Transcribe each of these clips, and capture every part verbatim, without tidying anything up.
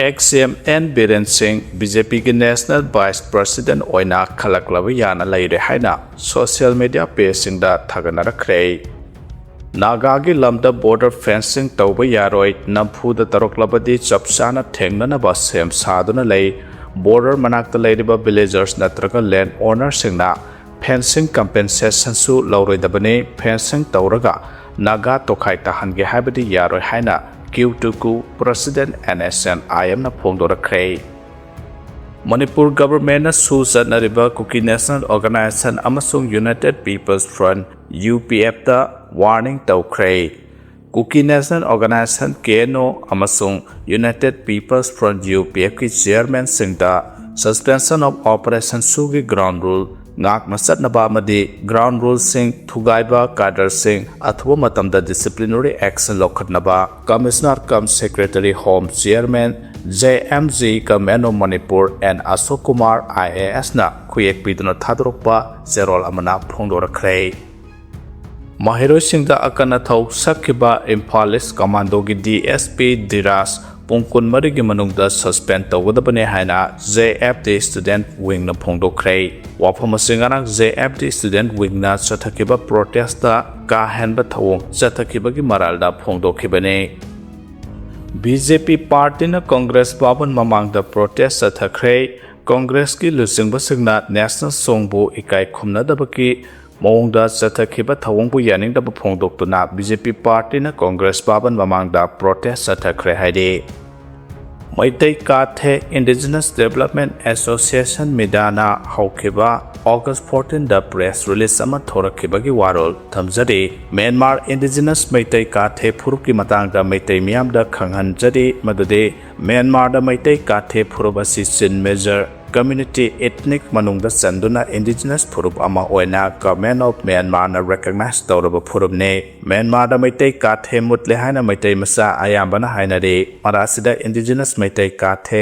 X ꯁꯤ M and Biren ꯁꯤꯡ B J ꯄꯤꯒꯤ ꯅꯦꯁꯅꯦꯜ ꯚꯥꯏꯁ ꯄ꯭ꯔꯁꯤꯗꯦꯟ ꯑꯣꯏꯅ ꯈꯜꯂꯛꯂꯕ ꯌꯥꯅ ꯂꯩꯔꯦ ꯍꯥꯏꯅ ꯁꯣꯁꯤꯌꯦꯜ ꯃꯤꯗꯤꯌꯥ ꯄꯦꯖꯁꯤꯡꯗ ꯊꯥꯒꯠꯅꯔꯛꯈ꯭ꯔꯦ꯫ ꯅꯥꯒꯥꯒꯤ ꯂꯝꯗ ꯕꯣꯔꯗꯔ ꯐꯦꯟꯁꯤꯡ ꯇꯧꯕ ꯌꯥꯔꯣꯏ, ꯅꯝꯐꯨꯗ ꯇꯧꯔꯛꯂꯕꯗꯤ ꯆꯞ ꯆꯥꯅ ꯊꯦꯡꯅꯅꯕ ꯁꯦꯝ ꯁꯥꯗꯨꯅ ꯂꯩ꯫ ꯕꯣꯔꯗꯔ ꯃꯅꯥꯛꯇ ꯂꯩꯔꯤꯕ ꯚꯤꯂꯦꯖꯔꯁ ꯅꯠꯇ꯭ꯔꯒ ꯂꯦꯟ ꯑꯣꯅꯔꯁꯤꯡꯅ ꯐꯦꯟꯁꯤꯡ ꯀꯝꯄꯦꯟꯁꯦꯁꯟꯁꯨ ꯂꯧꯔꯣꯏꯗꯕꯅꯤ꯫ ꯐꯦꯟꯁꯤꯡ ꯇꯧꯔꯒ ꯅꯥꯒꯥ ꯇꯣꯈꯥꯏ ꯇꯥꯍꯟꯒꯦ ꯍꯥꯏꯕꯗꯤ ꯌꯥꯔꯣꯏ ꯍꯥꯏꯅ ꯀ꯭ꯌꯨ ꯇꯨ ꯀꯨ president N S N I ꯑꯦꯝꯅ ꯐꯣꯡꯗꯣꯔꯛꯈ꯭ꯔꯦ꯫ ꯃꯅꯤꯄꯨꯔ ꯒꯚꯔꯟꯃꯦꯟꯠꯅ ꯁꯨ ꯆꯠꯅꯔꯤꯕ ꯀꯨꯀꯤ ꯅꯦꯁꯅꯦꯜ ꯑꯣꯔꯒꯅꯥꯏꯖꯦꯁꯟ ꯑꯃꯁꯨꯡ united peoples front, U P ꯑꯦꯐꯇ ꯋꯥꯔꯅꯤꯡ ꯇꯧꯈ꯭ꯔꯦ꯫ Kuki national organisation, K N O, ꯑꯃꯁꯨꯡ united peoples front, U P ꯑꯦꯐꯀꯤ ꯆꯤꯌꯔꯃꯦꯟꯁꯤꯡꯗ Suspension of Operation ꯁꯨꯒꯤ ꯒ꯭ꯔꯥꯎꯟ ꯔꯨꯜ ꯉꯥꯛꯅ ꯆꯠꯅꯕ ꯑꯃꯗꯤ ꯒ꯭ꯔꯥꯎꯟ ꯔꯨꯜꯁꯤꯡ ꯊꯨꯒꯥꯏꯕ ꯀꯥꯗꯔꯁꯤꯡ ꯑꯊꯨꯕ ꯃꯇꯝꯗ ꯗꯤꯁꯤꯄ꯭ꯂꯤꯅꯔꯤ ꯑꯦꯛꯁꯟ ꯂꯧꯈꯠꯅꯕ commissioner cum secretary home chairman, J M G, government of Manipur N Ashok Kumar, I A ꯑꯦꯁꯅ ꯈꯨꯌꯦꯛ ꯄꯤꯗꯨꯅ ꯊꯥꯗꯣꯔꯛꯄ ꯆꯦꯔꯣꯜ ꯑꯃꯅ ꯐꯣꯡꯗꯣꯔꯛꯈ꯭ꯔꯦ꯫ ꯃꯍꯩꯔꯣꯏꯁꯤꯡꯗ ꯑꯀꯟ ꯑꯊꯧ ꯁꯛꯈꯤꯕ ꯏꯝꯐꯥꯜ ꯏꯁ ꯀꯃꯥꯟꯗꯣꯒꯤ ꯗꯤ ꯑꯦꯁ ꯄꯤ ꯙꯤꯔꯥꯖ ꯄꯨꯡ ꯀꯨꯟꯃꯔꯤꯒꯤ ꯃꯅꯨꯡꯗ ꯁꯁꯄꯦꯟ ꯇꯧꯒꯗꯕꯅꯤ ꯍꯥꯏꯅ ꯖꯦ ꯑꯦꯐ ꯗꯤ ꯁ꯭ꯇꯨꯗꯦꯟꯠ ꯋꯤꯡꯅ ꯐꯣꯡꯗꯣꯛꯈ꯭ꯔꯦ꯫ ꯋꯥꯐꯝ ꯑꯁꯤ ꯉꯔꯥꯡ ꯖꯦ ꯑꯦꯐ ꯗꯤ ꯁ꯭ꯇꯨꯗꯦꯟꯠ ꯋꯤꯡꯅ ꯆꯠꯊꯈꯤꯕ ꯄ꯭ꯔꯣꯇꯦꯁꯇ ꯀꯥ ꯍꯦꯟꯕ ꯊꯧꯑꯣꯡ ꯆꯠꯊꯈꯤꯕꯒꯤ ꯃꯔꯥꯜꯗ ꯐꯣꯡꯗꯣꯛꯈꯤꯕꯅꯤ꯫ ꯕꯤ ꯖꯦ ꯄꯤ ꯄꯥꯔꯇꯤꯅ ꯀꯣꯡꯒ꯭ꯔꯦꯁ ꯚꯕꯟ ꯃꯃꯥꯡꯗ ꯄ꯭ꯔꯣꯇꯦꯁ ꯆꯠꯊꯈ꯭ꯔꯦ꯫ ꯀꯣꯡꯒ꯭ꯔꯦꯁꯀꯤ ꯂꯨꯆꯤꯡꯕꯁꯤꯡꯅ ꯅꯦꯁꯅꯦꯜ ꯁꯣꯡꯕꯨ ꯏꯀꯥꯏ ꯈꯨꯝꯅꯗꯕꯒꯤ ꯃꯑꯣꯡꯗ ꯆꯠꯊꯈꯤꯕ ꯊꯧꯑꯣꯡꯕꯨ ꯌꯥꯅꯤꯡꯗꯕ ꯐꯣꯡꯗꯣꯛꯇꯨꯅ ꯕꯤ ꯖꯦ ꯄꯤ ꯄꯥꯔꯇꯤꯅ ꯀꯣꯡꯒ꯭ꯔꯦꯁ ꯚꯕꯟ ꯃꯃꯥꯡꯗ ꯄ꯭ꯔꯣꯇꯦꯁ ꯆꯠꯊꯈ꯭ꯔꯦ ꯍꯥꯏꯔꯤ꯫ ꯃꯩꯇꯩ ꯀꯥꯊꯦ ꯏꯟꯗꯤꯖꯤꯅꯁ ꯗꯤꯕꯦꯂꯞꯃꯦꯟꯠ ꯑꯦꯁꯣꯁꯤꯌꯦꯁꯟ, ꯃꯤꯗꯥꯅ ꯍꯧꯈꯤꯕ ꯑꯣꯒꯁ ꯐꯣꯔꯇꯤꯟꯗ ꯄ꯭ꯔꯦꯁ ꯔꯤꯂꯤꯖ ꯑꯃ ꯊꯣꯔꯛꯈꯤꯕꯒꯤ ꯋꯥꯔꯣꯜ ꯊꯝꯖꯔꯤ꯫ ꯃ꯭ꯌꯥꯟꯃꯥꯔ ꯏꯟꯗꯤꯖꯤꯅꯁ ꯃꯩꯇꯩ ꯀꯥꯊꯦ ꯐꯨꯔꯨꯞꯀꯤ ꯃꯇꯥꯡꯗ ꯃꯩꯇꯩ ꯃꯤꯌꯥꯝꯗ ꯈꯪꯍꯟꯖꯔꯤ ꯃꯗꯨꯗꯤ ꯃ꯭ꯌꯥꯟꯃꯥꯔꯗ ꯃꯩꯇꯩ ꯀꯥꯊꯦ ꯐꯨꯔꯨꯞ ꯑꯁꯤ ꯆꯤꯟ ꯃꯦꯖꯔ ꯀꯝꯃ꯭ꯌꯨꯅꯤꯇꯤ ꯏꯊꯅꯤꯛ ꯃꯅꯨꯡꯗ ꯆꯟꯗꯨꯅ ꯏꯟꯗꯤꯖꯤꯅꯁ ꯐꯨꯔꯨꯞ ꯑꯃ ꯑꯣꯏꯅ ꯒꯚꯔꯟꯃꯦꯟꯠ ꯑꯣꯐ ꯃ꯭ꯌꯥꯟꯃꯥꯔꯅ ꯔꯦꯀꯒꯅꯥꯏꯖ ꯇꯧꯔꯕ ꯐꯨꯔꯨꯞꯅꯤ꯫ ꯃ꯭ꯌꯥꯟꯃꯥꯔꯗ ꯃꯩꯇꯩ ꯀꯥꯊꯦ ꯃꯨꯠꯂꯦ ꯍꯥꯏꯅ ꯃꯩꯇꯩ ꯃꯆꯥ ꯑꯌꯥꯝꯕꯅ ꯍꯥꯏꯅꯔꯤ꯫ ꯃꯔꯛ ꯑꯁꯤꯗ ꯏꯟꯗꯤꯖꯤꯅꯁ ꯃꯩꯇꯩ ꯀꯥꯊꯦ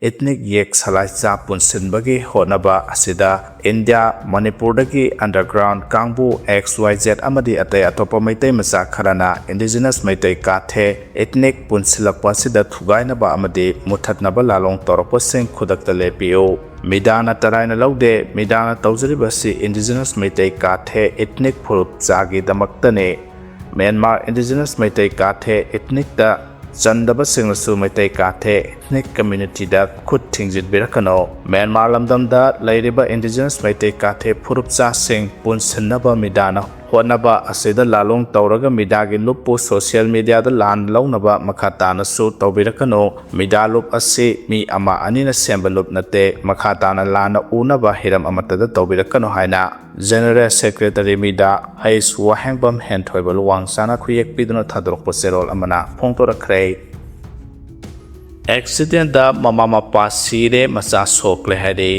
ethnic ꯌꯦꯛ ꯁꯂꯥꯏꯆꯥ ꯄꯨꯟꯁꯤꯟꯕꯒꯤ ꯍꯣꯠꯅꯕ ꯑꯁꯤꯗ ꯏꯟꯗꯤꯌꯥ, ꯃꯅꯤꯄꯨꯔꯗꯒꯤ underground ꯀꯥꯡꯕꯨ, X Y Z ꯑꯃꯗꯤ ꯑꯇꯩ ꯑꯇꯣꯞꯄ ꯃꯩꯇꯩ ꯃꯆꯥ ꯈꯔꯅ indigenous ꯃꯩꯇꯩ ꯀꯥꯊꯦ ethnic ꯄꯨꯟꯁꯤꯜꯂꯛꯄ ꯑꯁꯤꯗ ꯊꯨꯒꯥꯏꯅꯕ ꯑꯃꯗꯤ ꯃꯨꯊꯠꯅꯕ ꯂꯥꯂꯣꯡ ꯇꯧꯔꯛꯄꯁꯤꯡ ꯈꯨꯗꯛꯇ ꯂꯦꯞꯄꯤꯌꯨ꯫ ꯃꯤꯗꯥꯅ ꯇꯔꯥꯏꯅ ꯂꯧꯗꯦ꯫ ꯃꯤꯗꯥꯅ ꯇꯧꯖꯔꯤꯕ ꯑꯁꯤ indigenous ꯃꯩꯇꯩ ꯀꯥꯊꯦ ethnic ꯐꯨꯔꯨꯞ ꯆꯥꯒꯤꯗꯃꯛꯇꯅꯤ꯫ ꯃ꯭ꯌꯥꯟꯃꯥꯔ indigenous ꯃꯩꯇꯩ ꯀꯥꯊꯦ ethnicꯇ ꯆꯟꯗꯕꯁꯤꯡꯅꯁꯨ ꯃꯩꯇꯩ ꯀꯥꯊꯦ ethnic communityꯗ ꯈꯨꯠ ꯊꯤꯡꯖꯤꯟꯕꯤꯔꯛꯀꯅꯨ꯫ ꯃ꯭ꯌꯥꯟꯃꯥꯔ ꯂꯝꯗꯝꯗ ꯂꯩꯔꯤꯕ indigenous ꯃꯩꯇꯩ ꯀꯥꯊꯦ ꯐꯨꯔꯨꯞ ꯆꯥꯁꯤꯡ ꯄꯨꯟꯁꯤꯟꯅꯕ ꯃꯤꯗꯥꯅ ꯍꯣꯠꯅꯕ ꯑꯁꯤꯗ ꯂꯥꯂꯣꯡ ꯇꯧꯔꯒ ꯃꯤꯗꯥꯒꯤ ꯂꯨꯞꯄꯨ social mediaꯗ ꯂꯥꯟ ꯂꯧꯅꯕ ꯃꯈꯥ ꯇꯥꯅꯁꯨ ꯇꯧꯕꯤꯔꯛꯀꯅꯨ꯫ ꯃꯤꯗꯥ ꯂꯨꯞ ꯑꯁꯤ ꯃꯤ ꯑꯃ ꯑꯅꯤꯅ ꯁꯦꯝꯕ ꯂꯨꯞ ꯅꯠꯇꯦ꯫ ꯃꯈꯥ ꯇꯥꯅ ꯂꯥꯟꯅ ꯎꯅꯕ ꯍꯤꯔꯝ ꯑꯃꯠꯇꯗ ꯇꯧꯕꯤꯔꯛꯀꯅꯨ ꯍꯥꯏꯅ General Secretary ꯃꯤꯗꯥ ꯍꯩꯁ ꯋꯥꯍꯦꯡꯕꯝ ꯍꯦꯟꯊꯣꯏꯕ ꯂꯨꯋꯥꯡꯁꯥꯅ ꯈꯨꯌꯦꯛ ꯄꯤꯗꯨꯅ ꯊꯥꯗꯣꯔꯛꯄ ꯆꯦꯔꯣꯜ ꯑꯃꯅ ꯐꯣꯡꯗꯣꯔꯛꯈ꯭ꯔꯦ꯫ ꯑꯦꯛꯁꯤꯗꯦꯟꯗ ꯃꯃꯥ ꯃꯄꯥ ꯁꯤꯔꯦ, ꯃꯆꯥ ꯁꯣꯛꯂꯦ ꯍꯥꯏꯔꯦ꯫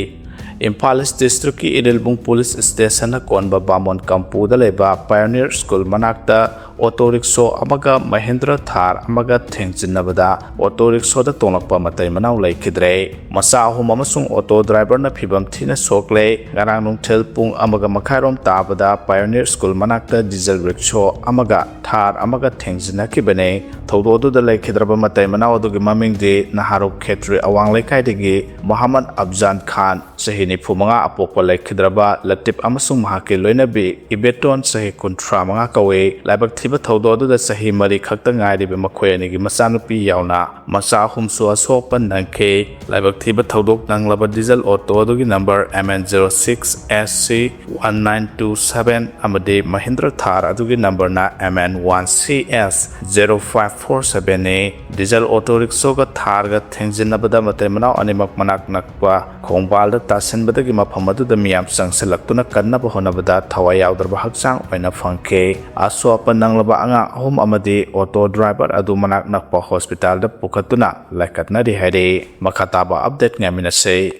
ꯏꯝꯐꯥꯜ ꯏꯁ ꯗꯤꯁꯇ꯭ꯔꯤꯛꯀꯤ ꯏꯔꯤꯜꯕꯨꯡ ꯄꯨꯂꯤꯁ ꯁ꯭ꯇꯦꯁꯟꯅ ꯀꯣꯟꯕ ꯕꯥꯃꯣꯟ ꯀꯝꯄꯨꯗ ꯂꯩꯕ ꯄꯥꯏꯑꯣꯅꯤꯌꯔ ꯁ꯭ꯀꯨꯜ ꯃꯅꯥꯛꯇ ꯑꯣꯇꯣ ꯔꯤꯛꯁꯣ ꯑꯃꯒ ꯃꯍꯤꯟꯗ꯭ꯔ ꯊꯥꯔ ꯑꯃꯒ ꯊꯦꯡꯖꯤꯟꯅꯕꯗ ꯑꯣꯇꯣ ꯔꯤꯛꯁꯣꯗ ꯇꯣꯡꯂꯛꯄ ꯃꯇꯩ ꯃꯅꯥꯎ ꯂꯩꯈꯤꯗ꯭ꯔꯦ꯫ ꯃꯆꯥ ꯑꯍꯨꯝ ꯑꯃꯁꯨꯡ ꯑꯣꯇꯣ ꯗ꯭ꯔꯥꯏꯚꯔꯅ ꯐꯤꯕꯝ ꯊꯤꯅ ꯁꯣꯛꯂꯦ꯫ ꯉꯔꯥꯡ ꯅꯨꯡꯊꯤꯜ ꯄꯨꯡ ꯑꯃꯒ ꯃꯈꯥꯏꯔꯣꯝ ꯇꯥꯕꯗ ꯄꯥꯏꯑꯣꯅꯤꯌꯔ ꯁ꯭ꯀꯨꯜ ꯃꯅꯥꯛꯇ ꯗꯤꯖꯜ ꯔꯤꯛꯁꯣ ꯑꯃꯒ ꯊꯥꯔ ꯑꯃꯒ ꯊꯦꯡꯖꯤꯟꯅꯈꯤꯕꯅꯤ꯫ ꯊꯧꯗꯣꯛ ꯑꯗꯨꯗ ꯂꯩꯈꯤꯗ꯭ꯔꯕ ꯃꯇꯩ ꯃꯅꯥꯎ ꯑꯗꯨꯒꯤ ꯃꯃꯤꯡꯗꯤ ꯅꯍꯥꯔꯣꯛ ꯈꯦꯇ꯭ꯔꯤ ꯑꯋꯥꯡ ꯂꯩꯀꯥꯏꯗꯒꯤ ꯃꯣꯍꯝꯃꯗ ꯑꯐꯖꯥꯟ ꯈꯥꯟ, ꯆꯍꯤ ꯅꯤꯐꯨ ꯃꯉꯥ, ꯑꯄꯣꯛꯄ ꯂꯩꯈꯤꯗ꯭ꯔꯕ ꯂꯇꯤꯞ ꯑꯃꯁꯨꯡ ꯃꯍꯥꯛꯀꯤ ꯂꯣꯏꯅꯕꯤ ꯏꯕꯦꯇꯣꯟ, ꯆꯍꯤ ꯀꯨꯟꯊ꯭ꯔꯥ ꯃꯉꯥ ꯀꯧꯏ꯫ ꯂꯥꯏꯕꯛ ꯊꯤꯕ ꯊꯧꯗꯣꯛ ꯑꯗꯨꯗ ꯆꯍꯤ ꯃꯔꯤ ꯈꯛꯇ ꯉꯥꯏꯔꯤꯕ ꯃꯈꯣꯏ ꯑꯅꯤꯒꯤ ꯃꯆꯥꯅꯨꯄꯤ ꯌꯥꯎꯅ ꯃꯆꯥ ꯑꯍꯨꯝꯁꯨ ꯑꯁꯣꯛ ꯑꯄꯟ ꯅꯪꯈꯤ꯫ ꯂꯥꯏꯕꯛ ꯊꯤꯕ ꯊꯧꯗꯣꯛ ꯅꯪꯂꯕ ꯗꯤꯖꯜ ꯑꯣꯇꯣ ꯑꯗꯨꯒꯤ number M N zero six S C one nine two seven ꯑꯃꯗꯤ ꯃꯍꯤꯟꯗ꯭ꯔ ꯊꯥꯔ ꯑꯗꯨꯒꯤ ꯅꯝꯕꯔꯅ M N one C S zero five four seven ꯅꯤ꯫ ꯗꯤꯖꯜ ꯑꯣꯇꯣ ꯔꯤꯛꯁꯣꯒ ꯊꯥꯔꯒ ꯊꯦꯡꯖꯤꯟꯅꯕꯗ ꯃꯇꯩ ꯃꯅꯥꯎ ꯑꯅꯤꯃꯛ ꯃꯅꯥꯛ ꯅꯛꯄ ꯈꯣꯡꯕꯥꯜꯗ ꯇꯥꯁꯤꯟꯕꯗꯒꯤ ꯃꯐꯝ ꯑꯗꯨꯗ ꯃꯤꯌꯥꯝ ꯆꯪꯁꯤꯜꯂꯛꯇꯨꯅ ꯀꯟꯅꯕ ꯍꯣꯠꯅꯕꯗ ꯊꯋꯥꯏ ꯌꯥꯎꯗ꯭ꯔꯕ ꯍꯛꯆꯥꯡ ꯑꯣꯏꯅ ꯐꯪꯈꯤ꯫ ꯑꯁꯣꯛ ꯑꯄꯟ ꯅꯪꯂꯕ ꯑꯉꯥꯡ ꯑꯍꯨꯝ ꯑꯃꯗꯤ ꯑꯣꯇꯣ ꯗ꯭ꯔꯥꯏꯚꯔ ꯑꯗꯨ ꯃꯅꯥꯛ ꯅꯛꯄ ꯍꯣꯁꯄꯤꯇꯥꯜꯗ ꯄꯨꯈꯠꯇꯨꯅ ꯂꯥꯏꯀꯠꯅꯔꯤ ꯍꯥꯏꯔꯤ꯫ ꯃꯈꯥ ꯇꯥꯕ ꯑꯞꯗꯦꯠ ꯉꯥꯏꯃꯤꯟꯅꯁꯤ꯫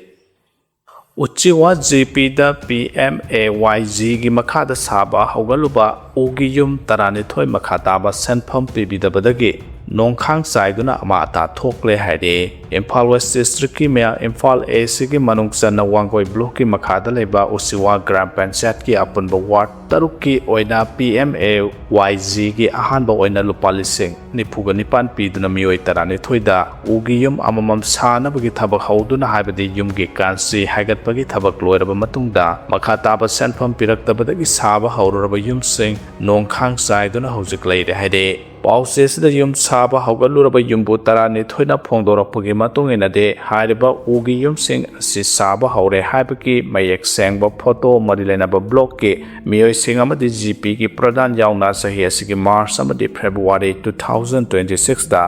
ꯎꯆꯤꯋꯥ ꯖꯤ ꯄꯤꯗ P M A Y Gꯒꯤ ꯃꯈꯥꯗ ꯁꯥꯕ ꯍꯧꯒꯠꯂꯨꯕ ꯎꯒꯤ ꯌꯨꯝ ꯇꯔꯥꯅꯤꯊꯣꯏ ꯃꯈꯥ ꯇꯥꯕ ꯁꯦꯟꯐꯝ ꯄꯤꯕꯤꯗꯕꯗꯒꯤ ꯅꯣꯡꯈꯥꯡ ꯆꯥꯏꯗꯨꯅ ꯑꯃꯥ ꯑꯇꯥ ꯊꯣꯛꯂꯦ ꯍꯥꯏꯔꯦ꯫ ꯏꯝꯐꯥꯜ ꯋꯦꯁ ꯗꯤꯁꯇ꯭ꯔꯤꯛꯀꯤ ꯃꯌꯥ ꯏꯝꯐꯥꯜ ꯑꯦꯁꯤꯒꯤ ꯃꯅꯨꯡ ꯆꯟꯅ ꯋꯥꯡꯒꯣꯏ ꯕ꯭ꯂꯣꯛꯀꯤ ꯃꯈꯥꯗ ꯂꯩꯕ ꯎꯆꯤꯋꯥ ꯒ꯭ꯔꯥꯝ ꯄꯟꯆꯥꯌꯠꯀꯤ ꯑꯄꯨꯟꯕ ꯋꯥꯔꯗ ꯇꯔꯨꯛꯀꯤ ꯑꯣꯏꯅ ꯄꯤ ꯑꯦꯝ ꯑꯦ ꯋꯥꯏ ꯖꯤꯒꯤ ꯑꯍꯥꯟꯕ ꯑꯣꯏꯅ ꯂꯨꯄꯥ ꯂꯤꯁꯤꯡ ꯅꯤꯐꯨꯒ ꯅꯤꯄꯥꯟ ꯄꯤꯗꯨꯅ ꯃꯤꯑꯣꯏ ꯇꯔꯥꯅꯤꯊꯣꯏꯗ ꯎꯒꯤ ꯌꯨꯝ ꯑꯃꯃꯝ ꯁꯥꯅꯕꯒꯤ ꯊꯕꯛ ꯍꯧꯗꯨꯅ, ꯍꯥꯏꯕꯗꯤ ꯌꯨꯝꯒꯤ ꯀꯥꯟꯁꯤ ꯍꯥꯏꯒꯠꯄꯒꯤ ꯊꯕꯛ ꯂꯣꯏꯔꯕ ꯃꯇꯨꯡꯗ, ꯃꯈꯥ ꯇꯥꯕ ꯁꯦꯟꯐꯝ ꯄꯤꯔꯛꯇꯕꯗꯒꯤ ꯁꯥꯕ ꯍꯧꯔꯨꯔꯕ ꯌꯨꯝꯁꯤꯡ ꯅꯣꯡꯈꯥꯡ ꯆꯥꯏꯗꯨꯅ ꯍꯧꯖꯤꯛ ꯂꯩꯔꯦ ꯍꯥꯏꯔꯦ꯫ ꯄꯥꯎꯆꯦꯁꯤꯗ ꯌꯨꯝ ꯁꯥꯕ ꯍꯧꯒꯠꯂꯨꯔꯕ ꯌꯨꯝꯕꯨ ꯇꯔꯥꯅꯤꯊꯣꯏꯅ ꯐꯣꯡꯗꯣꯔꯛꯄꯒꯤ ꯃꯇꯨꯡ ꯏꯟꯅꯗꯤ, ꯍꯥꯏꯔꯤꯕ ꯎꯒꯤ ꯌꯨꯝꯁꯤꯡ ꯑꯁꯤ ꯁꯥꯕ ꯍꯧꯔꯦ ꯍꯥꯏꯕꯒꯤ ꯃꯌꯦꯛ ꯁꯦꯡꯕ ꯐꯣꯇꯣ ꯃꯔꯤ ꯂꯩꯅꯕ ꯕ꯭ꯂꯣꯛꯀꯤ ꯃꯤꯑꯣꯏꯁꯤꯡ ꯑꯃꯗꯤ ꯖꯤ ꯄꯤꯒꯤ ꯄ꯭ꯔꯙꯥꯟ ꯌꯥꯎꯅ ꯆꯍꯤ ꯑꯁꯤꯒꯤ ꯃꯥꯔꯆ ꯑꯃꯗꯤ ꯐꯦꯕ꯭ꯔꯨꯋꯥꯔꯤ two thousand twenty sixꯇ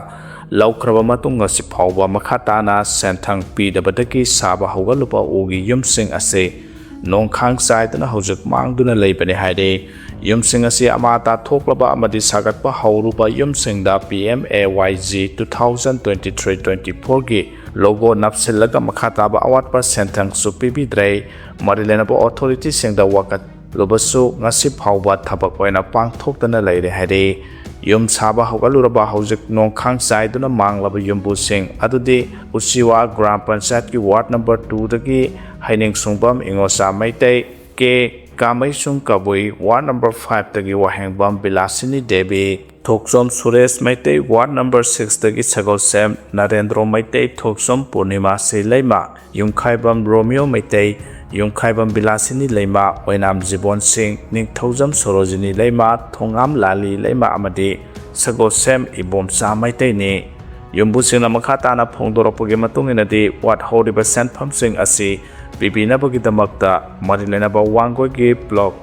ꯂꯧꯈ꯭ꯔꯕ ꯃꯇꯨꯡ, ꯉꯁꯤ ꯐꯥꯎꯕ ꯃꯈꯥ ꯇꯥꯅ ꯁꯦꯟꯊꯪ ꯄꯤꯗꯕꯗꯒꯤ ꯁꯥꯕ ꯍꯧꯒꯠꯂꯨꯕ ꯎꯒꯤ ꯌꯨꯝꯁꯤꯡ ꯑꯁꯤ ꯅꯣꯡꯈꯥꯡ ꯆꯥꯏꯗꯨꯅ ꯍꯧꯖꯤꯛ ꯃꯥꯡꯗꯨꯅ ꯂꯩꯕꯅꯤ ꯍꯥꯏꯔꯤ꯫ ꯌꯨꯝꯁꯤꯡ ꯑꯁꯤ ꯑꯃꯥ ꯑꯇꯥ ꯊꯣꯛꯂꯕ ꯑꯃꯗꯤ ꯁꯥꯒꯠꯄ ꯍꯧꯔꯨꯕ ꯌꯨꯝꯁꯤꯡꯗ P M A Y G two thousand twenty three twenty fourꯒꯤ ꯂꯣꯒꯣ ꯅꯞꯁꯤꯜꯂꯒ ꯃꯈꯥ ꯇꯥꯕ ꯑꯋꯥꯠꯄ ꯁꯦꯟꯊꯪꯁꯨ ꯄꯤꯕꯤꯗ꯭ꯔꯦ꯫ ꯃꯔꯤ ꯂꯩꯅꯕ ꯑꯣꯊꯣꯔꯤꯇꯤꯁꯤꯡꯗ ꯋꯥꯀꯠꯂꯨꯕꯁꯨ ꯉꯁꯤ ꯐꯥꯎꯕ ꯊꯕꯛ ꯑꯣꯏꯅ ꯄꯥꯡꯊꯣꯛꯇꯅ ꯂꯩꯔꯦ ꯍꯥꯏꯔꯤ꯫ ꯌꯨꯝ ꯁꯥꯕ ꯍꯧꯒꯠꯂꯨꯔꯕ ꯍꯧꯖꯤꯛ ꯅꯣꯡꯈꯥꯡ ꯆꯥꯏꯗꯨꯅ ꯃꯥꯡꯂꯕ ꯌꯨꯝꯕꯨꯁꯤꯡ ꯑꯗꯨꯗꯤ ꯎꯆꯤꯋꯥ ꯒ꯭ꯔꯥꯝ ꯄꯟꯆꯥꯌꯠꯀꯤ ꯋꯥꯔꯗ ꯅꯝꯕꯔ ꯇꯨꯗꯒꯤ ꯍꯩꯅꯤꯡꯁꯨꯡꯕꯝ ꯏꯉꯣꯆꯥ ꯃꯩꯇꯩ, ꯀꯦ ꯀꯥꯃꯩꯁꯨꯡ ꯀꯕꯨꯏ, ꯋꯥꯔꯗ ꯅꯝꯕꯔ ꯐꯥꯏꯚꯇꯒꯤ ꯋꯥꯍꯦꯡꯕꯝ ꯕꯤꯂꯥꯁꯤꯅꯤ ꯗꯦꯕꯤ, ꯊꯣꯛꯆꯣꯝ ꯁꯨꯔꯦꯁ ꯃꯩꯇꯩ, ꯋꯥꯔꯗ ꯅꯝꯕꯔ ꯁꯤꯛꯁꯇꯒꯤ ꯁꯒꯣꯜꯁꯦꯝ ꯅꯔꯦꯟꯗ꯭ꯔꯣ ꯃꯩꯇꯩ, ꯊꯣꯛꯆꯣꯝ ꯄꯨꯔꯅꯤꯃꯥꯁꯤ ꯂꯩꯃ, ꯌꯨꯝꯈꯥꯏꯕꯝ ꯔꯣꯃꯤꯌꯣ ꯃꯩꯇꯩ, ꯌꯨꯝꯈꯥꯏꯕꯝ ꯕꯤꯂꯥꯁꯤꯅꯤ ꯂꯩꯃ, ꯑꯣꯏꯅꯥꯝ ꯖꯤꯕꯣꯟ ꯁꯤꯡ, ꯅꯤꯡꯊꯧꯖꯝ ꯁꯣꯔꯣꯖꯤꯅꯤ ꯂꯩꯃ, ꯊꯣꯉꯥꯝ ꯂꯥꯂꯤ ꯂꯩꯃ ꯑꯃꯗꯤ ꯁꯒꯣꯜꯁꯦꯝ ꯏꯕꯣꯝꯆꯥ ꯃꯩꯇꯩꯅꯤ꯫ ꯌꯨꯝꯕꯨꯁꯤꯡꯅ ꯃꯈꯥ ꯇꯥꯅ ꯐꯣꯡꯗꯣꯔꯛꯄꯒꯤ ꯃꯇꯨꯡ ꯏꯟꯅꯗꯤ, ꯋꯥꯠꯍꯧꯔꯤꯕ ꯁꯦꯟꯐꯝꯁꯤꯡ ꯑꯁꯤ ꯄꯤꯕꯤꯅꯕꯒꯤꯗꯃꯛꯇ ꯃꯔꯤ ꯂꯩꯅꯕ ꯋꯥꯡꯒꯣꯏꯒꯤ block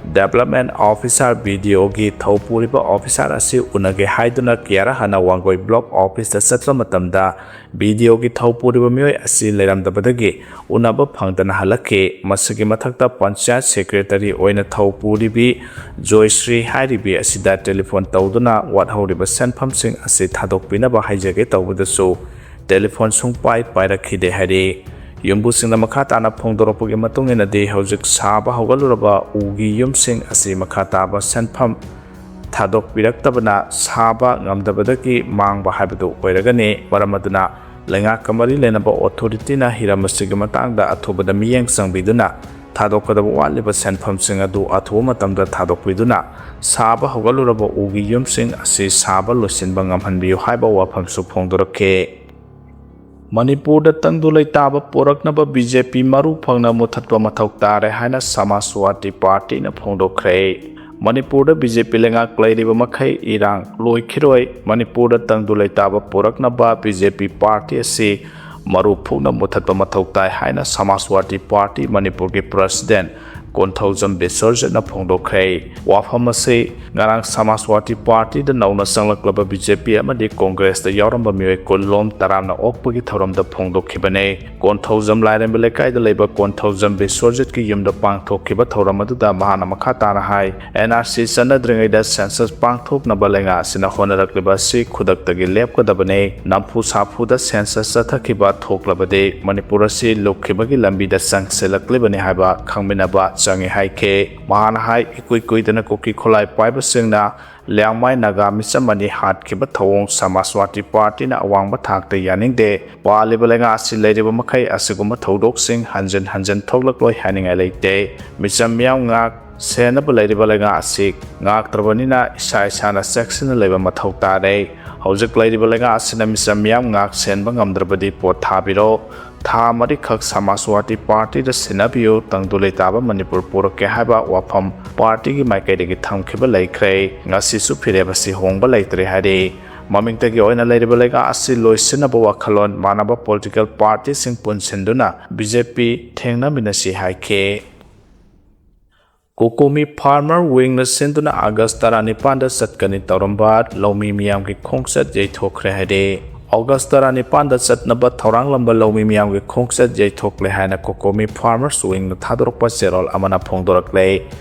development officer, B D Oꯒꯤ ꯊꯧ ꯄꯨꯔꯤꯕ ꯑꯣꯐꯤꯁꯥꯔ ꯑꯁꯤ ꯎꯅꯒꯦ ꯍꯥꯏꯗꯨꯅ ꯀꯤꯌꯥꯔ ꯍꯥꯟꯅ ꯋꯥꯡꯒꯣꯏ ꯕ꯭ꯂꯣꯛ ꯑꯣꯐꯤꯁꯇ ꯆꯠꯄ ꯃꯇꯝꯗ, B D Oꯒꯤ ꯊꯧ ꯄꯨꯔꯤꯕ ꯃꯤꯑꯣꯏ ꯑꯁꯤ ꯂꯩꯔꯝꯗꯕꯗꯒꯤ ꯎꯅꯕ ꯐꯪꯗꯅ ꯍꯜꯂꯛꯈꯤ꯫ ꯃꯁꯤꯒꯤ ꯃꯊꯛꯇ ꯄꯟꯆꯥꯌꯠ ꯁꯦꯀ꯭ꯔꯦꯇꯔꯤ ꯑꯣꯏꯅ ꯊꯧ ꯄꯨꯔꯤꯕꯤ ꯖꯣꯏꯁ꯭ꯔꯤ ꯍꯥꯏꯔꯤꯕꯤ ꯑꯁꯤꯗ ꯇꯦꯂꯤꯐꯣꯟ ꯇꯧꯗꯨꯅ ꯋꯥꯠꯍꯧꯔꯤꯕ ꯁꯦꯟꯐꯝꯁꯤꯡ ꯑꯁꯤ ꯊꯥꯗꯣꯛꯄꯤꯅꯕ ꯍꯥꯏꯖꯒꯦ ꯇꯧꯕꯗꯁꯨ ꯇꯦꯂꯤꯐꯣꯟ ꯁꯨꯡꯄꯥꯏ ꯄꯥꯏꯔꯛꯈꯤꯗꯦ ꯍꯥꯏꯔꯤ꯫ ꯌꯨꯝꯕꯨꯁꯤꯡꯅ ꯃꯈꯥ ꯇꯥꯅ ꯐꯣꯡꯗꯣꯔꯛꯄꯒꯤ ꯃꯇꯨꯡ ꯏꯟꯅꯗꯤ, ꯍꯧꯖꯤꯛ ꯁꯥꯕ ꯍꯧꯒꯠꯂꯨꯔꯕ ꯎꯒꯤ ꯌꯨꯝꯁꯤꯡ ꯑꯁꯤ ꯃꯈꯥ ꯇꯥꯕ ꯁꯦꯟꯐꯝ ꯊꯥꯗꯣꯛꯄꯤꯔꯛꯇꯕꯅ ꯁꯥꯕ ꯉꯝꯗꯕꯗꯒꯤ ꯃꯥꯡꯕ ꯍꯥꯏꯕꯗꯨ ꯑꯣꯏꯔꯒꯅꯤ꯫ ꯃꯔꯝ ꯑꯗꯨꯅ ꯂꯩꯉꯥꯛꯀ ꯃꯔꯤ ꯂꯩꯅꯕ ꯑꯣꯊꯣꯔꯤꯇꯤꯅ ꯍꯤꯔꯝ ꯑꯁꯤꯒꯤ ꯃꯇꯥꯡꯗ ꯑꯊꯨꯕꯗ ꯃꯤꯠꯌꯦꯡ ꯆꯪꯕꯤꯗꯨꯅ ꯊꯥꯗꯣꯛꯀꯗꯕ ꯋꯥꯠꯂꯤꯕ ꯁꯦꯟꯐꯝꯁꯤꯡ ꯑꯗꯨ ꯑꯊꯨꯕ ꯃꯇꯝꯗ ꯊꯥꯗꯣꯛꯄꯤꯗꯨꯅ ꯁꯥꯕ ꯍꯧꯒꯠꯂꯨꯔꯕ ꯎꯒꯤ ꯌꯨꯝꯁꯤꯡ ꯑꯁꯤ ꯁꯥꯕ ꯂꯣꯏꯁꯤꯟꯕ ꯉꯝꯍꯟꯕꯤꯌꯨ ꯍꯥꯏꯕ ꯋꯥꯐꯝꯁꯨ ꯐꯣꯡꯗꯣꯔꯛꯈꯤ꯫ ꯃꯅꯤꯄꯨꯔꯗ ꯇꯪꯗꯨ ꯂꯩꯇꯥꯕ ꯄꯨꯔꯛꯅꯕ ꯕꯤ ꯖꯦ ꯄꯤ ꯃꯔꯨ ꯐꯪꯅ ꯃꯨꯊꯠꯄ ꯃꯊꯧ ꯇꯥꯔꯦ ꯍꯥꯏꯅ ꯁꯃꯥꯖꯋꯥꯗꯤ ꯄꯥꯔꯇꯤꯅ ꯐꯣꯡꯗꯣꯛꯈ꯭ꯔꯦ꯫ ꯃꯅꯤꯄꯨꯔꯗ ꯕꯤ ꯖꯦ ꯄꯤ ꯂꯩꯉꯥꯛ ꯂꯩꯔꯤꯕ ꯃꯈꯩ ꯏꯔꯥꯡ ꯂꯣꯏꯈꯤꯔꯣꯏ꯫ ꯃꯅꯤꯄꯨꯔꯗ ꯇꯪꯗꯨ ꯂꯩꯇꯥꯕ ꯄꯨꯔꯛꯅꯕ ꯕꯤ ꯖꯦ ꯄꯤ ꯄꯥꯔꯇꯤ ꯑꯁꯤ ꯃꯔꯨ ꯐꯨꯛꯅ ꯃꯨꯊꯠꯄ ꯃꯊꯧ ꯇꯥꯏ ꯍꯥꯏꯅ ꯁꯃꯥꯖꯋꯥꯗꯤ ꯄꯥꯔꯇꯤ ꯃꯅꯤꯄꯨꯔꯒꯤ ꯄ꯭ꯔꯁꯤꯗꯦꯟ ꯀꯣꯟꯊꯧꯖꯝ ꯕꯤꯁ꯭ꯋꯔꯖꯤꯠꯅ ꯐꯣꯡꯗꯣꯛꯈ꯭ꯔꯦ꯫ ꯋꯥꯐꯝ ꯑꯁꯤ ꯉꯔꯥꯡ ꯁꯃꯥꯖꯋꯥꯗꯤ ꯄꯥꯔꯇꯤꯗ ꯅꯧꯅ ꯆꯪꯂꯛꯂꯕ ꯕꯤ ꯖꯦ ꯄꯤ ꯑꯃꯗꯤ ꯀꯣꯡꯒ꯭ꯔꯦꯁꯇ ꯌꯥꯎꯔꯝꯕ ꯃꯤꯑꯣꯏ ꯀꯨꯟꯂꯣꯝ ꯇꯔꯥꯝꯅ ꯑꯣꯛꯄꯒꯤ ꯊꯧꯔꯝꯗ ꯐꯣꯡꯗꯣꯛꯈꯤꯕꯅꯤ꯫ ꯀꯣꯟꯊꯧꯖꯝ ꯂꯥꯏꯔꯦꯝꯕꯤ ꯂꯩꯀꯥꯏꯗ ꯂꯩꯕ ꯀꯣꯟꯊꯧꯖꯝ ꯕꯤꯁ꯭ꯋꯔꯖꯤꯠꯀꯤ ꯌꯨꯝꯗ ꯄꯥꯡꯊꯣꯛꯈꯤꯕ ꯊꯧꯔꯝ ꯑꯗꯨꯗ ꯃꯍꯥꯛꯅ ꯃꯈꯥ ꯇꯥꯅ ꯍꯥꯏ, ꯑꯦꯟ ꯑꯥꯔ ꯁꯤ ꯆꯠꯅꯗ꯭ꯔꯤꯉꯩꯗ ꯁꯦꯟꯁꯁ ꯄꯥꯡꯊꯣꯛꯅꯕ ꯂꯩꯉꯥꯛ ꯑꯁꯤꯅ ꯍꯣꯠꯅꯔꯛꯂꯤꯕ ꯑꯁꯤ ꯈꯨꯗꯛꯇꯒꯤ ꯂꯦꯞꯀꯗꯕꯅꯤ꯫ ꯅꯝꯐꯨ ꯁꯥꯐꯨꯗ ꯁꯦꯟꯁꯁ ꯆꯠꯊꯈꯤꯕ ꯊꯣꯛꯂꯕꯗꯤ ꯃꯅꯤꯄꯨꯔ ꯑꯁꯤ ꯂꯨꯞꯈꯤꯕꯒꯤ ꯂꯝꯕꯤꯗ ꯆꯪꯁꯤꯜꯂꯛꯂꯤꯕꯅꯤ ꯍꯥꯏꯕ ꯈꯪꯃꯤꯟꯅꯕ ꯆꯪꯏ ꯍꯥꯏꯈꯤ꯫ ꯃꯍꯥꯛꯅ ꯍꯥꯏ, ꯏꯀꯨꯏ ꯀꯨꯏꯗꯅ ꯀꯨꯀꯤ ꯈꯨꯠꯂꯥꯏ ꯄꯥꯏꯕꯁꯤꯡꯅ ꯂꯤꯌꯥꯡꯃꯥꯏ ꯅꯥꯒꯥ ꯃꯤꯆꯝ ꯑꯅꯤ ꯍꯥꯠꯈꯤꯕ ꯊꯧꯑꯣꯡ ꯁꯃꯥꯖꯋꯥꯗꯤ ꯄꯥꯔꯇꯤꯅ ꯑꯋꯥꯡꯕ ꯊꯥꯛꯇ ꯌꯥꯅꯤꯡꯗꯦ꯫ ꯄꯥꯜꯂꯤꯕ ꯂꯩꯉꯥꯛ ꯑꯁꯤ ꯂꯩꯔꯤꯕ ꯃꯈꯩ ꯑꯁꯤꯒꯨꯝꯕ ꯊꯧꯗꯣꯛꯁꯤꯡ ꯍꯟꯖꯤꯟ ꯍꯟꯖꯤꯟ ꯊꯣꯛꯂꯛꯂꯣꯏ ꯍꯥꯏꯅꯤꯡꯉꯥꯏ ꯂꯩꯇꯦ꯫ ꯃꯤꯆꯝ ꯃꯤꯌꯥꯝ ꯉꯥꯛ ꯁꯦꯟꯅꯕ ꯂꯩꯔꯤꯕ ꯂꯩꯉꯥꯛ ꯑꯁꯤ ꯉꯥꯛꯇ꯭ꯔꯕꯅꯤꯅ ꯏꯁꯥ ꯏꯁꯥꯅ ꯆꯦꯛꯁꯤꯟꯅ ꯂꯩꯕ ꯃꯊꯧ ꯇꯥꯔꯦ꯫ ꯍꯧꯖꯤꯛ ꯂꯩꯔꯤꯕ ꯂꯩꯉꯥꯛ ꯑꯁꯤꯅ ꯃꯤꯆꯝ ꯃꯤꯌꯥꯝ ꯉꯥꯛ ꯁꯦꯟꯕ ꯉꯝꯗ꯭ꯔꯕꯗꯤ ꯄꯣꯠ ꯊꯥꯕꯤꯔꯣ꯫ ꯊꯥ ꯃꯔꯤꯈꯛ ꯁꯃꯥꯖꯋꯥꯗꯤ ꯄꯥꯔꯇꯤꯗ ꯁꯤꯟꯅꯕꯤꯌꯨ, ꯇꯪꯗꯨ ꯂꯩꯇꯥꯕ ꯃꯅꯤꯄꯨꯔ ꯄꯨꯔꯛꯀꯦ ꯍꯥꯏꯕ ꯋꯥꯐꯝ ꯄꯥꯔꯇꯤꯒꯤ ꯃꯥꯏꯀꯩꯗꯒꯤ ꯊꯝꯈꯤꯕ ꯂꯩꯈ꯭ꯔꯦ꯫ ꯉꯁꯤꯁꯨ ꯐꯤꯔꯦꯞ ꯑꯁꯤ ꯍꯣꯡꯕ ꯂꯩꯇ꯭ꯔꯦ ꯍꯥꯏꯔꯤ꯫ ꯃꯃꯤꯡꯇꯒꯤ ꯑꯣꯏꯅ ꯂꯩꯔꯤꯕ ꯂꯩꯉꯥꯛ ꯑꯁꯤ ꯂꯣꯏꯁꯤꯟꯅꯕ ꯋꯥꯈꯜꯂꯣꯟ ꯃꯥꯟꯅꯕ ꯄꯣꯂꯤꯇꯤꯀꯦꯜ ꯄꯥꯔꯇꯤꯁꯤꯡ ꯄꯨꯟꯁꯤꯟꯗꯨꯅ ꯕꯤ ꯖꯦ ꯄꯤ ꯊꯦꯡꯅꯃꯤꯟꯅꯁꯤ ꯍꯥꯏꯈꯤ꯫ ꯀꯣꯀꯣꯃꯤ ꯐꯥꯔꯃꯔ ꯋꯤꯡꯅ ꯁꯤꯟꯗꯨꯅ ꯑꯥꯒꯁ ꯇꯔꯥꯅꯤꯄꯥꯟꯗ ꯆꯠꯀꯅꯤ ꯇꯧꯔꯝꯕ ꯂꯧꯃꯤ ꯃꯤꯌꯥꯝꯒꯤ ꯈꯣꯡꯆꯠ ꯌꯩꯊꯣꯛꯈ꯭ꯔꯦ ꯍꯥꯏꯔꯦ꯫ ꯑꯥꯒꯁ ꯇꯔꯥꯅꯤꯄꯥꯟꯗ ꯆꯠꯅꯕ ꯊꯧꯔꯥꯡꯂꯝꯕ ꯂꯧꯃꯤ ꯃꯤꯌꯥꯝꯒꯤ ꯈꯣꯡꯆꯠ ꯌꯩꯊꯣꯛꯂꯦ ꯍꯥꯏꯅ ꯀꯣꯀꯣꯃꯤ ꯐꯥꯔꯃꯔꯁ ꯋꯤꯡꯅ ꯊꯥꯗꯣꯔꯛꯄ ꯆꯦꯔꯣꯜ ꯑꯃꯅ ꯐꯣꯡꯗꯣꯔꯛꯂꯦ꯫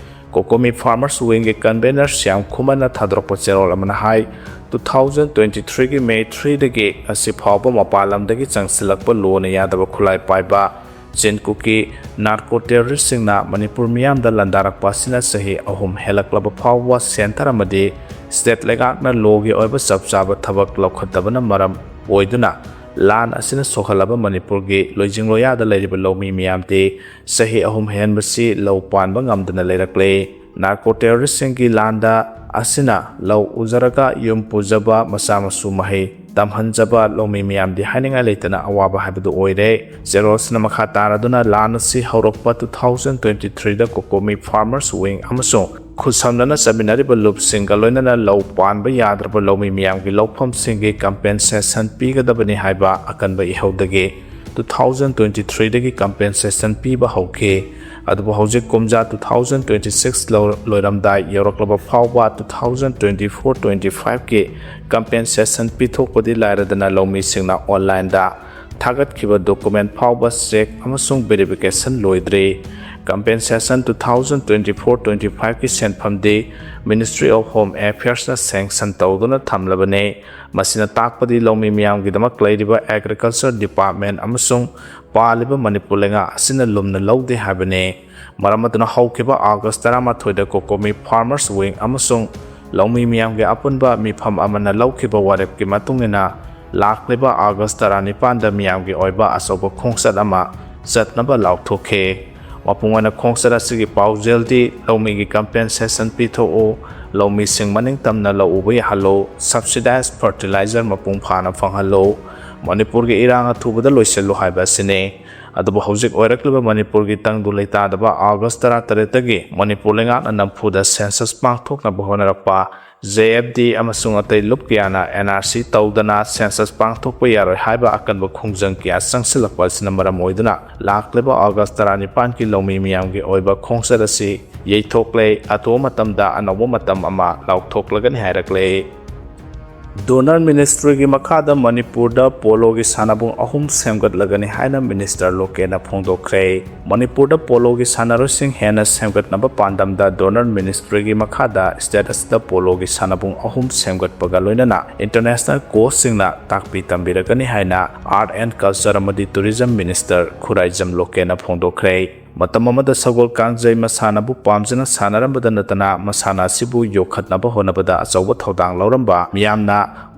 ꯀꯣꯀꯣꯃꯤ ꯐꯥꯔꯃꯔꯁ ꯋꯤꯡꯒꯤ ꯀꯟꯚꯦꯅꯔ ꯁ꯭ꯌꯥꯝ ꯈꯨꯃꯟꯅ ꯊꯥꯗꯣꯔꯛꯄ ꯆꯦꯔꯣꯜ ꯑꯃꯅ ꯍꯥꯏ, ꯇꯨ ꯊꯥꯎꯖꯟ ꯇ꯭ꯋꯦꯟꯇꯤ ꯊ꯭ꯔꯤꯒꯤ ꯃꯦ ꯊ꯭ꯔꯤꯗꯒꯤ ꯉꯁꯤ ꯐꯥꯎꯕ ꯃꯄꯥꯟ ꯂꯝꯗꯒꯤ ꯆꯪꯁꯤꯜꯂꯛꯄ ꯂꯣꯅ ꯌꯥꯗꯕ ꯈꯨꯠꯂꯥꯏ ꯄꯥꯏꯕ ꯆꯤꯟ ꯀꯨꯀꯤ ꯅꯥꯔꯀꯣ ꯇꯦꯔꯣꯔꯤꯁꯁꯤꯡꯅ ꯃꯅꯤꯄꯨꯔ ꯃꯤꯌꯥꯝꯗ ꯂꯥꯟꯗꯥꯔꯛꯄ ꯑꯁꯤꯅ ꯆꯍꯤ ꯑꯍꯨꯝ ꯍꯦꯜꯂꯛꯂꯕ ꯐꯥꯎꯕ ꯁꯦꯟꯇꯔ ꯑꯃꯗꯤ ꯁ꯭ꯇꯦꯠ ꯂꯩꯉꯥꯛꯅ ꯂꯣꯒꯤ ꯑꯣꯏꯕ ꯆꯞ ꯆꯥꯕ ꯊꯕꯛ ꯂꯧꯈꯠꯇꯕꯅ ꯃꯔꯝ ꯑꯣꯏꯗꯨꯅ ꯂꯥꯟ ꯑꯁꯤꯅ ꯁꯣꯛꯍꯜꯂꯕ ꯃꯅꯤꯄꯨꯔꯒꯤ ꯂꯣꯏꯖꯤꯡ ꯂꯣꯌꯥꯗ ꯂꯩꯔꯤꯕ ꯂꯧꯃꯤ ꯃꯤꯌꯥꯝꯗꯤ ꯆꯍꯤ ꯑꯍꯨꯝ ꯍꯦꯟꯕꯁꯤ ꯂꯧ ꯄꯥꯟꯕ ꯉꯝꯗꯅ ꯂꯩꯔꯛꯂꯦ꯫ ꯅꯥꯔꯀꯣ ꯇꯦꯔꯣꯔꯤꯁꯁꯤꯡꯒꯤ ꯂꯥꯟꯗ ꯑꯁꯤꯅ ꯂꯧ ꯎꯖꯔꯒ ꯌꯨꯝ ꯄꯨꯖꯕ, ꯃꯆꯥ ꯃꯁꯨ ꯃꯍꯩ ꯇꯝꯍꯟꯖꯕ ꯂꯧꯃꯤ ꯃꯤꯌꯥꯝꯗꯤ ꯍꯥꯏꯅꯤꯡꯉꯥꯏ ꯂꯩꯇꯅ ꯑꯋꯥꯕ ꯍꯥꯏꯕꯗꯨ ꯑꯣꯏꯔꯦ꯫ ꯖꯦꯔꯣꯁꯅ ꯃꯈꯥ ꯇꯥꯔꯗꯨꯅ ꯂꯥꯟ ꯑꯁꯤ ꯍꯧꯔꯛꯄ two thousand twenty threeꯗ ꯀꯣꯀꯣꯃꯤ ꯐꯥꯔꯃꯔꯁ ꯋꯤꯡ ꯑꯃꯁꯨꯡ ꯈꯨꯠꯁꯝꯅꯅ ꯆꯠꯃꯤꯟꯅꯔꯤꯕ ꯂꯨꯞꯁꯤꯡꯒ ꯂꯣꯏꯅꯅ ꯂꯧ ꯄꯥꯟꯕ ꯌꯥꯗ꯭ꯔꯕ ꯂꯧꯃꯤ ꯃꯤꯌꯥꯝꯒꯤ ꯂꯧꯐꯝꯁꯤꯡꯒꯤ ꯀꯝꯄꯦꯟꯁꯦꯁꯟ ꯄꯤꯒꯗꯕꯅꯤ ꯍꯥꯏꯕ ꯑꯀꯟꯕ ꯏꯍꯧꯗꯒꯤ two thousand twenty threeꯗꯒꯤ ꯀꯝꯄꯦꯟꯁꯦꯁꯟ ꯄꯤꯕ ꯍꯧꯈꯤ꯫ ꯑꯗꯨꯕꯨ ꯍꯧꯖꯤꯛ ꯀꯨꯝꯖꯥ two thousand twenty six ꯂꯣꯏꯔꯝꯗꯥꯏ ꯌꯧꯔꯛꯂꯕ ꯐꯥꯎꯕ two thousand twenty four twenty fiveꯀꯤ ꯀꯝꯄꯦꯟꯁꯦꯁꯟ ꯄꯤꯊꯣꯛꯄꯗꯤ ꯂꯥꯏꯔꯗꯅ ꯂꯧꯃꯤꯁꯤꯡꯅ ꯑꯣꯟꯂꯥꯏꯟꯗ ꯊꯥꯒꯠꯈꯤꯕ ꯗꯣꯀꯨꯃꯦꯟ ꯐꯥꯎꯕ ꯆꯦꯛ ꯑꯃꯁꯨꯡ ꯚꯦꯔꯤꯐꯤꯀꯦꯁꯟ ꯂꯣꯏꯗ꯭ꯔꯤ꯫ Compensation two thousand twenty four twenty fiveꯀꯤ ꯁꯦꯟꯐꯝꯗꯤ Ministry of Home Affairsꯅ ꯁꯦꯡꯁꯟ ꯇꯧꯗꯨꯅ ꯊꯝꯂꯕꯅꯤ꯫ ꯃꯁꯤꯅ ꯇꯥꯛꯄꯗꯤ ꯂꯧꯃꯤ ꯃꯤꯌꯥꯝꯒꯤꯗꯃꯛ ꯂꯩꯔꯤꯕ ꯑꯦꯒ꯭ꯔꯤꯀꯜꯆꯔ ꯗꯤꯄꯥꯔꯠꯃꯦꯟ ꯑꯃꯁꯨꯡ ꯄꯥꯜꯂꯤꯕ ꯃꯅꯤꯄꯨꯔ ꯂꯩꯉꯥꯛ ꯑꯁꯤꯅ ꯂꯨꯝꯅ ꯂꯧꯗꯦ ꯍꯥꯏꯕꯅꯤ꯫ ꯃꯔꯝ ꯑꯗꯨꯅ ꯍꯧꯈꯤꯕ ꯑꯥꯒꯁ ꯇꯔꯥꯃꯥꯊꯣꯏꯗ ꯀꯣꯀꯣꯃꯤ ꯐꯥꯔꯃꯔꯁ ꯋꯤꯡ ꯑꯃꯁꯨꯡ ꯂꯧꯃꯤ ꯃꯤꯌꯥꯝꯒꯤ ꯑꯄꯨꯟꯕ ꯃꯤꯐꯝ ꯑꯃꯅ ꯂꯧꯈꯤꯕ ꯋꯥꯔꯦꯞꯀꯤ ꯃꯇꯨꯡ ꯏꯟꯅ ꯂꯥꯛꯂꯤꯕ ꯑꯥꯒꯁ ꯇꯔꯥꯅꯤꯄꯥꯟꯗ ꯃꯤꯌꯥꯝꯒꯤ ꯑꯣꯏꯕ ꯑꯆꯧꯕ ꯈꯣꯡꯆꯠ ꯑꯃ ꯆꯠꯅꯕ ꯂꯥꯎꯊꯣꯛꯈꯤ꯫ ꯃꯄꯨꯡ ꯑꯣꯏꯅ ꯈꯣꯡꯆꯠ ꯑꯁꯤꯒꯤ ꯄꯥꯎꯖꯦꯜꯗꯤ ꯂꯧꯃꯤꯒꯤ ꯀꯝꯄꯦꯟꯁꯦꯁꯟ ꯄꯤꯊꯣꯛꯎ, ꯂꯧꯃꯤꯁꯤꯡ ꯃꯅꯤꯡ ꯇꯝꯅ ꯂꯧ ꯎꯕ ꯌꯥꯍꯜꯂꯨ, ꯁꯕꯁꯤꯗꯥꯏꯖ ꯐꯔꯇꯤꯂꯥꯏꯖꯔ ꯃꯄꯨꯡ ꯐꯥꯅ ꯐꯪꯍꯜꯂꯨ, ꯃꯅꯤꯄꯨꯔꯒꯤ ꯏꯔꯥꯡ ꯑꯊꯨꯕꯗ ꯂꯣꯏꯁꯤꯜꯂꯨ ꯍꯥꯏꯕ ꯑꯁꯤꯅꯤ꯫ ꯑꯗꯨꯕꯨ ꯍꯧꯖꯤꯛ ꯑꯣꯏꯔꯛꯂꯤꯕ ꯃꯅꯤꯄꯨꯔꯒꯤ ꯇꯪꯗꯨ ꯂꯩꯇꯥꯗꯕ ꯑꯥꯒꯁ ꯇꯔꯥꯇꯔꯦꯠꯇꯒꯤ ꯃꯅꯤꯄꯨꯔ ꯂꯩꯉꯥꯛꯅ ꯅꯝꯐꯨꯗ ꯁꯦꯟꯁꯁ ꯄꯥꯡꯊꯣꯛꯅꯕ ꯍꯣꯠꯅꯔꯛꯄ, ꯖꯦ ꯑꯦꯐ ꯗꯤ ꯑꯃꯁꯨꯡ ꯑꯇꯩ ꯂꯨꯞ ꯀꯌꯥꯅ ꯑꯦꯟ ꯑꯥꯔ ꯁꯤ ꯇꯧꯗꯅ ꯁꯦꯟꯁꯁ ꯄꯥꯡꯊꯣꯛꯄ ꯌꯥꯔꯣꯏ ꯍꯥꯏꯕ ꯑꯀꯟꯕ ꯈꯣꯡꯖꯪ ꯀꯌꯥ ꯆꯪꯁꯤꯜꯂꯛꯄ ꯑꯁꯤꯅ ꯃꯔꯝ ꯑꯣꯏꯗꯨꯅ ꯂꯥꯛꯂꯤꯕ ꯑꯥꯒꯁ ꯇꯔꯥꯅꯤꯄꯥꯟꯒꯤ ꯂꯧꯃꯤ ꯃꯤꯌꯥꯝꯒꯤ ꯑꯣꯏꯕ ꯈꯣꯡꯆꯠ ꯑꯁꯤ ꯌꯩꯊꯣꯛꯂꯦ꯫ ꯑꯊꯨꯕ ꯃꯇꯝꯗ ꯑꯅꯧꯕ ꯃꯇꯝ ꯑꯃ ꯂꯥꯎꯊꯣꯛꯂꯒꯅꯤ ꯍꯥꯏꯔꯛꯂꯦ꯫ ꯗꯣꯅꯔ ꯃꯤꯅꯤꯁꯇ꯭ꯔꯤꯒꯤ ꯃꯈꯥꯗ ꯃꯅꯤꯄꯨꯔꯗ ꯄꯣꯂꯣꯒꯤ ꯁꯥꯟꯅꯕꯨꯡ ꯑꯍꯨꯝ ꯁꯦꯝꯒꯠꯂꯒꯅꯤ ꯍꯥꯏꯅ ꯃꯤꯅꯤꯁꯇꯔ ꯂꯣꯀꯦꯅ ꯐꯣꯡꯗꯣꯛꯈ꯭ꯔꯦ꯫ ꯃꯅꯤꯄꯨꯔꯗ ꯄꯣꯂꯣꯒꯤ ꯁꯥꯟꯅꯔꯣꯏꯁꯤꯡ ꯍꯦꯟꯅ ꯁꯦꯝꯒꯠꯅꯕ ꯄꯥꯟꯗꯝꯗ ꯗꯣꯅꯔ ꯃꯤꯅꯤꯁꯇ꯭ꯔꯤꯒꯤ ꯃꯈꯥꯗ ꯁ꯭ꯇꯦꯠ ꯑꯁꯤꯗ ꯄꯣꯂꯣꯒꯤ ꯁꯥꯟꯅꯕꯨꯡ ꯑꯍꯨꯝ ꯁꯦꯝꯒꯠꯄꯒ ꯂꯣꯏꯅꯅ ꯏꯟꯇꯔꯅꯦꯁꯅꯦꯜ ꯀꯣꯆꯁꯤꯡꯅ ꯇꯥꯛꯄꯤ ꯇꯝꯕꯤꯔꯒꯅꯤ ꯍꯥꯏꯅ ꯑꯥꯔꯠ ꯑꯦꯟ ꯀꯜꯆꯔ ꯑꯃꯗꯤ ꯇꯨꯔꯤꯖꯝ ꯃꯤꯅꯤꯁꯇꯔ ꯈꯨꯔꯥꯏꯖꯝ ꯂꯣꯀꯦꯅ ꯐꯣꯡꯗꯣꯛꯈ꯭ꯔꯦ꯫ ꯃꯇꯝ ꯑꯃꯗ ꯁꯒꯣꯜ ꯀꯥꯡꯖꯩ ꯃꯁꯥꯟꯅꯕꯨ ꯄꯥꯝꯖꯅ ꯁꯥꯟꯅꯔꯝꯕꯗ ꯅꯠꯇꯅ ꯃꯁꯥꯟꯅ ꯑꯁꯤꯕꯨ ꯌꯣꯛꯈꯠꯅꯕ ꯍꯣꯠꯅꯕꯗ ꯑꯆꯧꯕ ꯊꯧꯗꯥꯡ ꯂꯧꯔꯝꯕ ꯃꯤꯌꯥꯝꯅ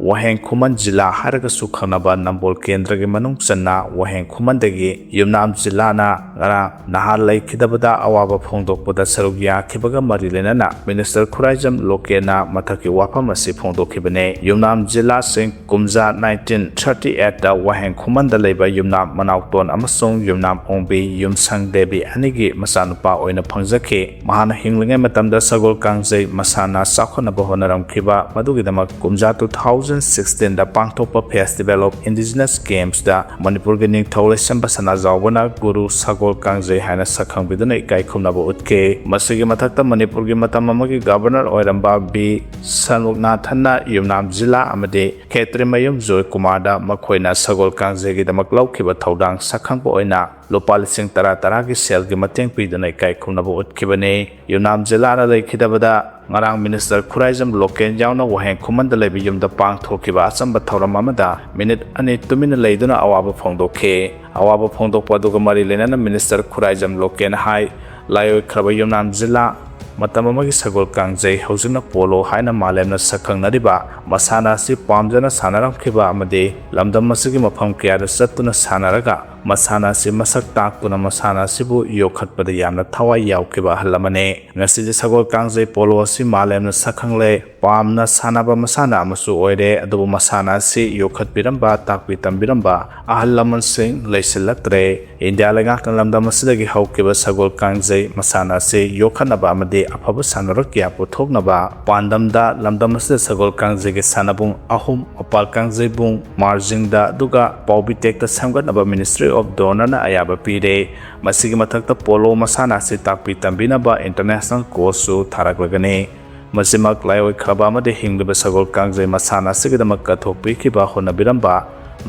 ꯋꯥꯍꯦꯡ ꯈꯨꯃꯟ ꯖꯤꯂꯥ ꯍꯥꯏꯔꯒꯁꯨ ꯈꯪꯅꯕ ꯅꯝꯕꯣꯜ ꯀꯦꯟꯗ꯭ꯔꯒꯤ ꯃꯅꯨꯡ ꯆꯟꯅ ꯋꯥꯍꯦꯡ ꯈꯨꯃꯟꯗꯒꯤ ꯌꯨꯝꯅꯥꯝ ꯖꯤꯂꯥꯅ ꯉꯔꯥꯡ ꯅꯍꯥꯟ ꯂꯩꯈꯤꯗꯕꯗ ꯑꯋꯥꯕ ꯐꯣꯡꯗꯣꯛꯄꯗ ꯁꯔꯨꯛ ꯌꯥꯈꯤꯕꯒ ꯃꯔꯤ ꯂꯩꯅꯅ ꯃꯤꯅꯤꯁꯇꯔ ꯈꯨꯔꯥꯏꯖꯝ ꯂꯣꯀꯦꯅ ꯃꯊꯛꯀꯤ ꯋꯥꯐꯝ ꯑꯁꯤ ꯐꯣꯡꯗꯣꯛꯈꯤꯕꯅꯤ꯫ ꯌꯨꯝꯅꯥꯝ ꯖꯤꯂꯥꯁꯤꯡ ꯀꯨꯝꯖꯥ ꯅꯥꯏꯟꯇꯤꯟ ꯊꯥꯔꯇꯤ ꯑꯩꯠꯇ ꯋꯥꯍꯦꯡ ꯈꯨꯃꯟꯗ ꯂꯩꯕ ꯌꯨꯝꯅꯥꯝ ꯃꯅꯥꯎꯇꯣꯟ ꯑꯃꯁꯨꯡ ꯌꯨꯝꯅꯥꯝ ꯑꯣꯡꯕꯤ ꯌꯨꯝꯁꯪ ꯗꯦꯕꯤ ꯑꯅꯤꯒꯤ ꯃꯆꯥꯅꯨꯄꯥ ꯑꯣꯏꯅ ꯐꯪꯖꯈꯤ꯫ ꯃꯍꯥꯛꯅ ꯍꯤꯡꯂꯤꯉꯩ ꯃꯇꯝꯗ ꯁꯒꯣꯜ ꯀꯥꯡꯖꯩ ꯃꯁꯥꯟꯅ ꯆꯥꯎꯈꯠꯅꯕ ꯍꯣꯠꯅꯔꯝꯈꯤꯕ, ꯃꯗꯨꯒꯤꯗꯃꯛ ꯀꯨꯝꯖꯥ ꯇꯨ ꯊꯥꯎꯖꯟ ꯁꯤꯛꯁꯇꯤꯟꯗ ꯄꯥꯡꯊꯣꯛꯄ Festival of Indigenous Gamesꯇ ꯃꯅꯤꯄꯨꯔꯒꯤ ꯅꯤꯡꯊꯧ ꯂꯩꯁꯦꯝꯕ ꯁꯅꯥꯖꯥꯎꯕꯅ ꯒꯨꯔꯨ ꯁꯒꯣꯜ ꯀꯥꯡꯖꯩ ꯍꯥꯏꯅ ꯁꯛꯈꯪꯕꯤꯗꯨꯅ ꯏꯀꯥꯏ ꯈꯨꯝꯅꯕ ꯎꯠꯈꯤ꯫ ꯃꯁꯤꯒꯤ ꯃꯊꯛꯇ ꯃꯅꯤꯄꯨꯔꯒꯤ ꯃꯇꯝ ꯑꯃꯒꯤ ꯒꯕꯔꯅꯔ ꯑꯣꯏꯔꯝꯕ ꯕꯤ ꯁꯟꯃꯨꯈꯅꯥꯊꯟꯅ ꯌꯨꯝꯅꯥꯝ ꯖꯤꯂꯥ ꯑꯃꯗꯤ ꯈꯦꯇ꯭ꯔꯤꯃꯌꯨꯝ ꯖꯣꯏꯀꯨꯃꯥꯔꯗ ꯃꯈꯣꯏꯅ ꯁꯒꯣꯜ ꯀꯥꯡꯖꯩꯒꯤꯗꯃꯛ ꯂꯧꯈꯤꯕ ꯊꯧꯗꯥꯡ ꯁꯛꯈꯪꯕ ꯑꯣꯏꯅ ꯂꯨꯄꯥ ꯂꯤꯁꯤꯡ ꯇꯔꯥ ꯇꯔꯥꯒꯤ ꯁꯦꯜꯒꯤ ꯃꯇꯦꯡ ꯄꯤꯗꯨꯅ ꯏꯀꯥꯏ ꯈꯨꯝꯅꯕ ꯎꯠꯈꯤꯕꯅꯤ꯫ ꯌꯨꯝꯅꯥꯝ ꯖꯤꯂꯥꯅ ꯂꯩꯈꯤꯗꯕꯗ ꯉꯔꯥꯡ ꯃꯤꯅꯤꯁꯇꯔ ꯈꯨꯔꯥꯏꯖꯝ ꯂꯣꯀꯦꯟ ꯌꯥꯎꯅ ꯋꯥꯍꯦꯡ ꯈꯨꯃꯟꯗ ꯂꯩꯕ ꯌꯨꯝꯗ ꯄꯥꯡꯊꯣꯛꯈꯤꯕ ꯑꯆꯝꯕ ꯊꯧꯔꯝ ꯑꯃꯗ ꯃꯤꯅꯤꯠ ꯑꯅꯤ ꯇꯨꯃꯤꯟꯅ ꯂꯩꯗꯨꯅ ꯑꯋꯥꯕ ꯐꯣꯡꯗꯣꯛꯈꯤ꯫ ꯑꯋꯥꯕ ꯐꯣꯡꯗꯣꯛꯄ ꯑꯗꯨꯒ ꯃꯔꯤ ꯂꯩꯅꯅ ꯃꯤꯅꯤꯁꯇꯔ ꯈꯨꯔꯥꯏꯖꯝ ꯂꯣꯀꯦꯟ ꯍꯥꯏ, ꯂꯥꯏꯑꯣꯏꯈ꯭ꯔꯕ ꯌꯨꯝꯅꯥꯝ ꯖꯤꯂꯥ, ꯃꯇꯝ ꯑꯃꯒꯤ ꯁꯒꯣꯜ ꯀꯥꯡꯖꯩ, ꯍꯧꯖꯤꯛꯅ ꯄꯣꯂꯣ ꯍꯥꯏꯅ ꯃꯥꯂꯦꯝꯅ ꯁꯛꯈꯪꯅꯔꯤꯕ ꯃꯁꯥꯟꯅ ꯑꯁꯤ ꯄꯥꯝꯖꯅ ꯁꯥꯟꯅꯔꯝꯈꯤꯕ ꯑꯃꯗꯤ ꯂꯝꯗꯝ ꯑꯁꯤꯒꯤ ꯃꯐꯝ ꯀꯌꯥꯗ ꯆꯠꯇꯨꯅ ꯁꯥꯟꯅꯔꯒ ꯃꯁꯥꯟꯅ ꯑꯁꯤ ꯃꯁꯛ ꯇꯥꯛꯇꯨꯅ ꯃꯁꯥꯟꯅ ꯑꯁꯤꯕꯨ ꯌꯣꯛꯈꯠꯄꯗ ꯌꯥꯝꯅ ꯊꯋꯥꯏ ꯌꯥꯎꯈꯤꯕ ꯑꯍꯜ ꯑꯃꯅꯤ꯫ ꯉꯁꯤꯗꯤ ꯁꯒꯣꯜ ꯀꯥꯡꯖꯩ ꯄꯣꯂꯣ ꯑꯁꯤ ꯃꯥꯂꯦꯝꯅ ꯁꯛꯈꯪꯂꯦ, ꯄꯥꯝꯅ ꯁꯥꯟꯅꯕ ꯃꯁꯥꯟꯅ ꯑꯃꯁꯨ ꯑꯣꯏꯔꯦ꯫ ꯑꯗꯨꯕꯨ ꯃꯁꯥꯟꯅ ꯑꯁꯤ ꯌꯣꯛꯈꯠꯄꯤꯔꯝꯕ, ꯇꯥꯛꯄꯤ ꯇꯝꯕꯤꯔꯝꯕ ꯑꯍꯜ ꯂꯃꯟꯁꯤꯡ ꯂꯩꯁꯤꯜꯂꯛꯇ꯭ꯔꯦ꯫ ꯏꯟꯗꯤꯌꯥ ꯂꯩꯉꯥꯛꯅ ꯂꯝꯗꯝ ꯑꯁꯤꯗꯒꯤ ꯍꯧꯈꯤꯕ ꯁꯒꯣꯜ ꯀꯥꯡꯖꯩ ꯃꯁꯥꯟꯅ ꯑꯁꯤ ꯌꯣꯛꯈꯠꯅꯕ ꯑꯃꯗꯤ ꯑꯐꯕ ꯁꯥꯟꯅꯔꯣꯏ ꯀꯌꯥ ꯄꯨꯊꯣꯛꯅꯕ ꯄꯥꯟꯗꯝꯗ ꯂꯝꯗꯝ ꯑꯁꯤꯗ ꯁꯒꯣꯜ ꯀꯥꯡꯖꯩꯒꯤ ꯁꯥꯟꯅꯕꯨꯡ ꯑꯍꯨꯝ, ꯃꯄꯥꯜ ꯀꯥꯡꯖꯩꯕꯨꯡ, ꯃꯥꯔꯖꯤꯡꯗ, ꯑꯗꯨꯒ ꯄꯥꯎꯕꯤ ꯇꯦꯛꯇ ꯁꯦꯝꯒꯠꯅꯕ Ministry of DONERꯅ ꯑꯌꯥꯕ ꯄꯤꯔꯦ꯫ ꯃꯁꯤꯒꯤ ꯃꯊꯛꯇ ꯄꯣꯂꯣ ꯃꯁꯥꯟꯅ ꯑꯁꯤ ꯇꯥꯛꯄꯤ ꯇꯝꯕꯤꯅꯕ ꯏꯟꯇꯔꯅꯦꯁꯅꯦꯜ ꯀꯣꯆꯁꯨ ꯊꯥꯔꯛꯂꯒꯅꯤ꯫ ꯃꯁꯤꯃꯛ ꯂꯥꯏꯑꯣꯏꯈ꯭ꯔꯕ ꯑꯃꯗꯤ ꯍꯤꯡꯂꯤꯕ ꯁꯒꯣꯜ ꯀꯥꯡꯖꯩ ꯃꯁꯥꯟꯅ ꯑꯁꯤꯒꯤꯗꯃꯛ ꯀꯠꯊꯣꯛꯄꯤꯈꯤꯕ ꯍꯣꯠꯅꯕꯤꯔꯝꯕ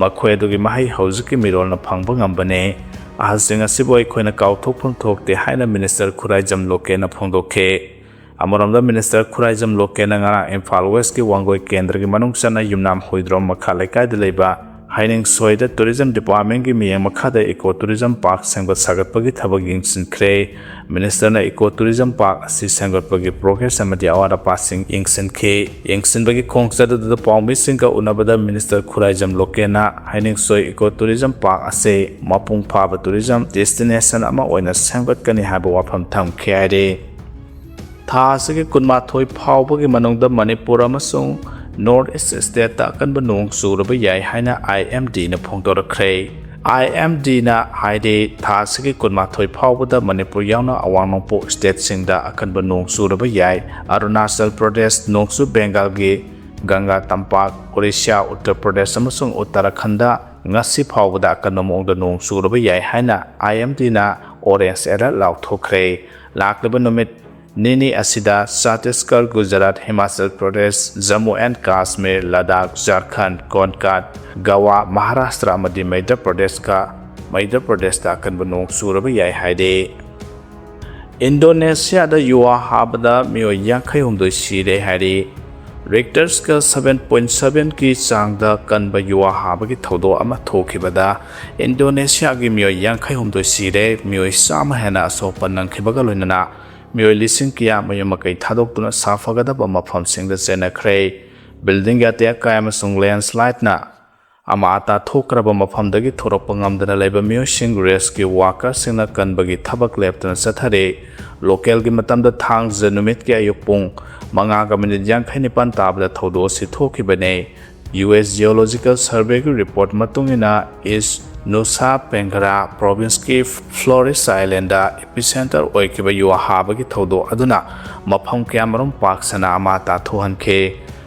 ꯃꯈꯣꯏ ꯑꯗꯨꯒꯤ ꯃꯍꯩ ꯍꯧꯖꯤꯛꯀꯤ ꯃꯤꯔꯣꯜꯅ ꯐꯪꯕ ꯉꯝꯕꯅꯤ꯫ ꯑꯍꯜꯁꯤꯡ ꯑꯁꯤꯕꯨ ꯑꯩꯈꯣꯏꯅ ꯀꯥꯎꯊꯣꯛꯐꯝ ꯊꯣꯛꯇꯦ ꯍꯥꯏꯅ ꯃꯤꯅꯤꯁꯇꯔ ꯈꯨꯔꯥꯏꯖꯝ ꯂꯣꯀꯦꯟꯅ ꯐꯣꯡꯗꯣꯛꯈꯤ꯫ ꯑꯃꯔꯣꯝꯗ ꯃꯤꯅꯤꯁꯇꯔ ꯈꯨꯔꯥꯏꯖꯝ ꯂꯣꯀꯦꯟꯅ ꯉꯔꯥꯡ ꯏꯝꯐꯥꯜ ꯋꯦꯁꯀꯤ ꯋꯥꯡꯒꯣꯏ ꯀꯦꯟꯗ꯭ꯔꯒꯤ ꯃꯅꯨꯡ ꯆꯟꯅ ꯌꯨꯝꯅꯥꯝ ꯍꯨꯏꯗ꯭ꯔꯣꯝ ꯃꯈꯥ ꯂꯩꯀꯥꯏꯗ ꯂꯩꯕ ꯍꯩꯅꯤꯡꯁꯣꯏꯗ ꯇꯨꯔꯤꯖꯝ ꯗꯤꯄꯥꯔꯠꯃꯦꯟꯒꯤ ꯃꯤꯠꯌꯦꯡ ꯃꯈꯥꯗ ꯏꯀꯣ ꯇꯨꯔꯤꯖꯝ ꯄꯥꯔꯛ ꯁꯦꯝꯒꯠ ꯁꯥꯒꯠꯄꯒꯤ ꯊꯕꯛ ꯌꯦꯡꯁꯤꯟꯈ꯭ꯔꯦ꯫ ꯃꯤꯅꯤꯁꯇꯔꯅ ꯏꯀꯣ ꯇꯨꯔꯤꯖꯝ ꯄꯥꯔꯛ ꯑꯁꯤ ꯁꯦꯝꯒꯠꯄꯒꯤ ꯄ꯭ꯔꯣꯒ꯭ꯔꯦꯁ ꯑꯃꯗꯤ ꯑꯋꯥꯠ ꯑꯄꯥꯁꯤꯡ ꯌꯦꯡꯁꯤꯟꯈꯤ꯫ ꯌꯦꯡꯁꯤꯟꯕꯒꯤ ꯈꯣꯡꯆꯠ ꯑꯗꯨꯗ ꯄꯥꯎꯃꯤꯁꯤꯡꯒ ꯎꯅꯕꯗ minister Khuraijam ꯂꯣꯀꯦꯟꯅ ꯍꯩꯅꯤꯡꯁꯣꯏ eco tourism park ꯑꯁꯤ ꯃꯄꯨꯡ ꯐꯥꯕ ꯇꯨꯔꯤꯖꯝ ꯗꯦꯁꯇꯤꯅꯦꯁꯟ ꯑꯃ ꯑꯣꯏꯅ ꯁꯦꯝꯒꯠꯀꯅꯤ ꯍꯥꯏꯕ ꯋꯥꯐꯝ ꯊꯝꯈꯤ ꯍꯥꯏꯔꯤ꯫ ꯊꯥ ꯑꯁꯤꯒꯤ ꯀꯨꯟꯃꯥꯊꯣꯏ ꯐꯥꯎꯕꯒꯤ ꯃꯅꯨꯡꯗ ꯃꯅꯤꯄꯨꯔ ꯑꯃꯁꯨꯡ ꯅꯣꯔꯠ ꯏꯁ ꯁ꯭ꯇꯦꯠꯇ ꯑꯀꯟꯕ ꯅꯣꯡ ꯆꯨꯔꯕ ꯌꯥꯏ ꯍꯥꯏꯅ ꯑꯥꯏ ꯑꯦꯝ ꯗꯤꯅ ꯐꯣꯡꯗꯣꯔꯛꯈ꯭ꯔꯦ꯫ ꯑꯥꯏ ꯑꯦꯝ ꯗꯤꯅ ꯍꯥꯏꯔꯤ, ꯊꯥ ꯑꯁꯤꯒꯤ ꯀꯨꯟꯃꯥꯊꯣꯏ ꯐꯥꯎꯕꯗ ꯃꯅꯤꯄꯨꯔ ꯌꯥꯎꯅ ꯑꯋꯥꯡ ꯅꯣꯡꯄꯣꯛ ꯁ꯭ꯇꯦꯠꯁꯤꯡꯗ ꯑꯀꯟꯕ ꯅꯣꯡ ꯆꯨꯔꯕ ꯌꯥꯏ꯫ ꯑꯔꯨꯅꯥꯆꯜ ꯄ꯭ꯔꯗꯦꯁ, ꯅꯣꯡꯆꯨꯞ ꯕꯦꯡꯒꯥꯜꯒꯤ ꯒꯪꯒꯥ ꯇꯝꯄꯥꯛ, ꯑꯣꯔꯤꯁꯥ, ꯎꯠꯇꯔ ꯄ꯭ꯔꯗꯦꯁ ꯑꯃꯁꯨꯡ ꯎꯠꯇꯔꯥꯈꯟꯗ ꯉꯁꯤ ꯐꯥꯎꯕꯗ ꯑꯀꯟꯕ ꯃꯑꯣꯡꯗ ꯅꯣꯡ ꯆꯨꯔꯕ ꯌꯥꯏ ꯍꯥꯏꯅ ꯑꯥꯏ ꯑꯦꯝ ꯗꯤꯅ ꯑꯣꯔꯦꯟꯖ ꯑꯦꯂꯔꯠ ꯂꯥꯎꯊꯣꯛꯈ꯭ꯔꯦ꯫ ꯂꯥꯛꯂꯤꯕ ꯅꯨꯃꯤꯠ ꯅꯤꯅꯤ ꯑꯁꯤꯗ ꯆꯇꯤꯁꯒꯔ, ꯒꯨꯖꯔꯥꯠ, ꯍꯤꯃꯥꯆꯜ ꯄ꯭ꯔꯗꯦꯁ, ꯖꯝꯃꯨ ꯑꯦꯟ ꯀꯥꯁꯃꯤꯔ, ꯂꯗꯥꯈ, ꯖꯔꯈꯟ, ꯀꯣꯟꯀꯥꯠ, ꯒꯋꯥ, ꯃꯍꯥꯔꯥꯁꯇ꯭ꯔ ꯑꯃꯗꯤ ꯃꯩꯙ꯭ꯔ ꯄ꯭ꯔꯗꯦꯁꯀ, ꯃꯩꯙ꯭ꯔ ꯄ꯭ꯔꯗꯦꯁꯇ ꯑꯀꯟꯕ ꯅꯣꯡ ꯆꯨꯔꯕ ꯌꯥꯏ ꯍꯥꯏꯔꯤ꯫ ꯏꯟꯗꯣꯅꯦꯁꯤꯌꯥꯗ ꯌꯨꯍꯥ ꯍꯥꯕꯗ ꯃꯤꯑꯣꯏ ꯌꯥꯡꯈꯩ ꯍꯨꯝꯗꯣꯏ ꯁꯤꯔꯦ ꯍꯥꯏꯔꯤ꯫ ꯔꯤꯛꯇꯔ ꯁ꯭ꯀꯦꯜ ꯁꯚꯦꯟ ꯄꯣꯏꯟꯠ ꯁꯚꯦꯟꯒꯤ ꯆꯥꯡꯗ ꯀꯟꯕ ꯌꯨꯍꯥ ꯍꯥꯕꯒꯤ ꯊꯧꯗꯣꯛ ꯑꯃ ꯊꯣꯛꯈꯤꯕꯗ ꯏꯟꯗꯣꯅꯦꯁꯤꯌꯥꯒꯤ ꯃꯤꯑꯣꯏ ꯌꯥꯡꯈꯩ ꯍꯨꯝꯗꯣꯏ ꯁꯤꯔꯦ, ꯃꯤꯑꯣꯏ ꯆꯥꯝꯃ ꯍꯦꯟꯅ ꯑꯁꯣꯛ ꯑꯄꯟ ꯅꯪꯈꯤꯕꯒ ꯂꯣꯏꯅꯅ ꯃꯤꯑꯣꯏ ꯂꯤꯁꯤꯡ ꯀꯌꯥ ꯃꯌꯨꯝ ꯃꯀꯩ ꯊꯥꯗꯣꯛꯇꯨꯅ ꯁꯥꯐꯒꯗꯕ ꯃꯐꯝꯁꯤꯡꯗ ꯆꯦꯟꯅꯈ꯭ꯔꯦ꯫ ꯕꯤꯜꯗꯤꯡꯒꯤ ꯑꯇꯦꯛ ꯑꯀꯥꯏ ꯑꯃꯁꯨꯡ ꯂꯦꯟꯁꯂꯥꯏꯠꯅ ꯑꯃꯥ ꯑꯇꯥ ꯊꯣꯛꯈ꯭ꯔꯕ ꯃꯐꯝꯗꯒꯤ ꯊꯣꯔꯛꯄ ꯉꯝꯗꯅ ꯂꯩꯕ ꯃꯤꯑꯣꯏꯁꯤꯡ ꯔꯦꯁꯀ꯭ꯌꯨ ꯋꯥꯔꯀꯔꯁꯤꯡꯅ ꯀꯟꯕꯒꯤ ꯊꯕꯛ ꯂꯦꯞꯇꯅ ꯆꯠꯊꯔꯤ꯫ ꯂꯣꯀꯦꯜꯒꯤ ꯃꯇꯝꯗ ꯊꯥꯡꯖ ꯅꯨꯃꯤꯠꯀꯤ ꯑꯌꯨꯛ ꯄꯨꯡ ꯃꯉꯥꯒ ꯃꯤꯅꯤꯠ ꯌꯥꯡꯈꯩ ꯅꯤꯄꯥꯟ ꯇꯥꯕꯗ ꯊꯧꯗꯣꯛ ꯑꯁꯤ ꯊꯣꯛꯈꯤꯕꯅꯤ꯫ ꯌꯨ ꯑꯦꯁ ꯖꯤꯑꯣꯂꯣꯖꯤꯀꯦꯜ ꯁꯔꯚꯦꯒꯤ ꯔꯤꯄꯣꯔꯠ ꯃꯇꯨꯡ ꯏꯟꯅ, ꯏꯁ ꯅꯨꯁꯥ ꯄꯦꯡꯒꯔꯥ ꯄ꯭ꯔꯣꯚꯤꯟꯁꯀꯤ ꯐ꯭ꯂꯣꯔꯤꯁ ꯑꯥꯏꯂꯦꯟꯗ ꯏꯄꯤꯁꯦꯟꯇꯔ ꯑꯣꯏꯈꯤꯕ ꯌꯨꯍꯥ ꯍꯥꯕꯒꯤ ꯊꯧꯗꯣꯛ ꯑꯗꯨꯅ ꯃꯐꯝ ꯀꯌꯥꯃꯔꯨꯝ ꯄꯥꯛ ꯁꯟꯅ ꯑꯃꯥ ꯑꯇꯥ ꯊꯣꯛꯍꯟꯈꯤ꯫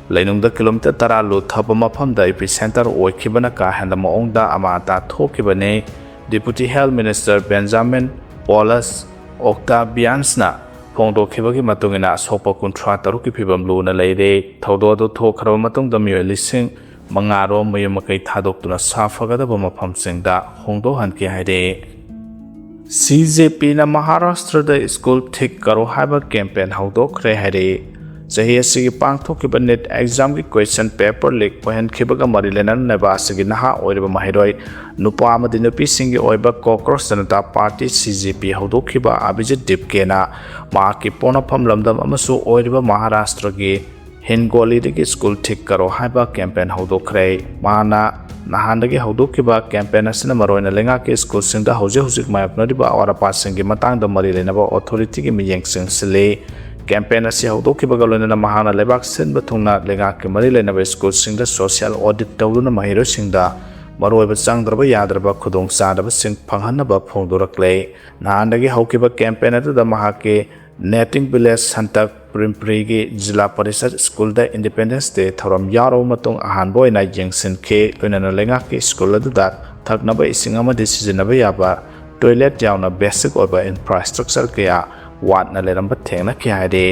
ꯂꯩꯅꯨꯡꯗ ꯀꯤꯂꯣꯃꯤꯇꯔ ꯇꯔꯥ ꯂꯨꯞꯊꯕ ꯃꯐꯝꯗ ꯏꯄꯤꯁꯦꯟꯇꯔ ꯑꯣꯏꯈꯤꯕꯅ ꯀꯥ ꯍꯦꯟꯕ ꯃꯑꯣꯡꯗ ꯑꯃꯥ ꯑꯇꯥ ꯊꯣꯛꯈꯤꯕꯅꯤ꯫ ꯗꯤꯄꯨꯇꯤ ꯍꯦꯜꯊ ꯃꯤꯅꯤꯁꯇꯔ ꯕꯦꯟꯖꯥꯃꯤꯟ ꯄꯣꯂꯁ ꯑꯣꯛꯇꯥꯕꯤꯌꯥꯟꯁꯅ ꯐꯣꯡꯗꯣꯛꯈꯤꯕꯒꯤ ꯃꯇꯨꯡ ꯏꯟꯅ, ꯑꯁꯣꯛꯄ ꯀꯨꯟꯊ꯭ꯔꯥ ꯇꯔꯨꯛꯀꯤ ꯐꯤꯕꯝ ꯂꯨꯅ ꯂꯩꯔꯦ꯫ ꯊꯧꯗꯣꯛ ꯑꯗꯨ ꯊꯣꯛꯈ꯭ꯔꯕ ꯃꯇꯨꯡꯗ ꯃꯤꯑꯣꯏ ꯂꯤꯁꯤꯡ ꯃꯉꯥ ꯔꯣꯝ ꯃꯌꯨꯝ ꯃꯀꯩ ꯊꯥꯗꯣꯛꯇꯨꯅ ꯁꯥꯐꯒꯗꯕ ꯃꯐꯝꯁꯤꯡꯗ ꯍꯣꯡꯗꯣꯛꯍꯟꯈꯤ ꯍꯥꯏꯔꯦ꯫ ꯁꯤ ꯖꯦ ꯄꯤꯅ ꯃꯍꯥꯔꯥꯁꯇ꯭ꯔꯗ ꯁ꯭ꯀꯨꯜ ꯊꯤꯛ ꯀꯔꯣ ꯍꯥꯏꯕ ꯀꯦꯝꯄꯦꯟ ꯍꯧꯗꯣꯛꯈ꯭ꯔꯦ ꯍꯥꯏꯔꯦ꯫ ꯆꯍꯤ ꯑꯁꯤꯒꯤ ꯄꯥꯡꯊꯣꯛꯈꯤꯕ ꯅꯤꯠ ꯑꯦꯛꯖꯥꯝꯒꯤ ꯀ꯭ꯋꯦꯁꯟ ꯄꯦꯄꯔ ꯂꯤꯛ ꯑꯣꯏꯍꯟꯈꯤꯕꯒ ꯃꯔꯤ ꯂꯩꯅꯅ ꯅꯦꯕꯥꯁꯤꯒꯤ ꯅꯍꯥ ꯑꯣꯏꯔꯤꯕ ꯃꯍꯩꯔꯣꯏ ꯅꯨꯄꯥ ꯑꯃꯗꯤ ꯅꯨꯄꯤꯁꯤꯡꯒꯤ ꯑꯣꯏꯕ ꯀꯣꯀ꯭ꯔꯣꯁ ꯖꯅꯇꯥ ꯄꯥꯔꯇꯤ, ꯁꯤ ꯖꯦ ꯄꯤ, ꯍꯧꯗꯣꯛꯈꯤꯕ ꯑꯚꯤꯖꯤꯠ ꯗꯤꯞꯀꯦꯅ ꯃꯍꯥꯛꯀꯤ ꯄꯣꯛꯅꯐꯝ ꯂꯝꯗꯝ ꯑꯃꯁꯨ ꯑꯣꯏꯔꯤꯕ ꯃꯍꯥꯔꯥꯁꯇ꯭ꯔꯒꯤ ꯍꯤꯟꯒꯣꯂꯤꯗꯒꯤ ꯁ꯭ꯀꯨꯜ ꯊꯤꯛ ꯀꯔꯣ ꯍꯥꯏꯕ ꯀꯦꯝꯄꯦꯟ ꯍꯧꯗꯣꯛꯈ꯭ꯔꯦ꯫ ꯃꯍꯥꯛꯅ ꯅꯍꯥꯟꯗꯒꯤ ꯍꯧꯗꯣꯛꯈꯤꯕ ꯀꯦꯝꯄꯦꯟ ꯑꯁꯤꯅ ꯃꯔꯨꯑꯣꯏꯅ ꯂꯩꯉꯥꯛꯀꯤ ꯁ꯭ꯀꯨꯜꯁꯤꯡꯗ ꯍꯧꯖꯤꯛ ꯍꯧꯖꯤꯛ ꯃꯥꯌꯣꯛꯅꯔꯤꯕ ꯑꯋꯥꯠ ꯑꯄꯥꯁꯤꯡꯒꯤ ꯃꯇꯥꯡꯗ ꯃꯔꯤ ꯂꯩꯅꯕ ꯑꯣꯊꯣꯔꯤꯇꯤꯒꯤ ꯃꯤꯠꯌꯦꯡ ꯆꯪꯁꯤꯜꯂꯤ꯫ ꯀꯦꯝꯄꯦꯟ ꯑꯁꯤ ꯍꯧꯗꯣꯛꯈꯤꯕꯒ ꯂꯣꯏꯅꯅ ꯃꯍꯥꯛꯅ ꯂꯩꯕꯥꯛ ꯁꯤꯟꯕ ꯊꯨꯡꯅ ꯂꯩꯉꯥꯛꯀꯤ ꯃꯔꯤ ꯂꯩꯅꯕ ꯁ꯭ꯀꯨꯜꯁꯤꯡꯗ ꯁꯣꯁꯤꯌꯦꯜ ꯑꯣꯗꯤꯠ ꯇꯧꯗꯨꯅ ꯃꯍꯩꯔꯣꯏꯁꯤꯡꯗ ꯃꯔꯨꯑꯣꯏꯕ ꯆꯪꯗ꯭ꯔꯕ ꯌꯥꯗ꯭ꯔꯕ ꯈꯨꯗꯣꯡꯆꯥꯗꯕꯁꯤꯡ ꯐꯪꯍꯟꯅꯕ ꯐꯣꯡꯗꯣꯔꯛꯂꯦ꯫ ꯅꯍꯥꯟꯗꯒꯤ ꯍꯧꯈꯤꯕ ꯀꯦꯝꯄꯦꯟ ꯑꯗꯨꯗ ꯃꯍꯥꯛꯀꯤ ꯅꯦꯇꯤꯡ ꯚꯤꯂꯦꯖ ꯁꯟꯇꯛ ꯄ꯭ꯔꯤꯝꯄ꯭ꯔꯤꯒꯤ ꯖꯤꯂꯥ ꯄꯔꯤꯁꯠ ꯁ꯭ꯀꯨꯜꯗ ꯏꯟꯗꯤꯄꯦꯟꯗꯦꯟꯁ ꯗꯦ ꯊꯧꯔꯝ ꯌꯥꯎꯔꯕ ꯃꯇꯨꯡ ꯑꯍꯥꯟꯕ ꯑꯣꯏꯅ ꯌꯦꯡꯁꯤꯟꯈꯤ꯫ ꯂꯣꯏꯅꯅ ꯂꯩꯉꯥꯛꯀꯤ ꯁ꯭ꯀꯨꯜ ꯑꯗꯨꯗ ꯊꯛꯅꯕ ꯏꯁꯤꯡ ꯑꯃꯗꯤ ꯁꯤꯖꯤꯟꯅꯕ ꯌꯥꯕ ꯇꯣꯏꯂꯦꯠ ꯌꯥꯎꯅ ꯕꯦꯁꯤꯛ ꯑꯣꯏꯕ ꯏꯟꯐ꯭ꯔꯥꯁ꯭ꯇ꯭ꯔꯛꯆꯔ ꯀꯌꯥ ꯋꯥꯠꯅ ꯂꯩꯔꯝꯕ ꯊꯦꯡꯅꯈꯤ ꯍꯥꯏꯔꯤ꯫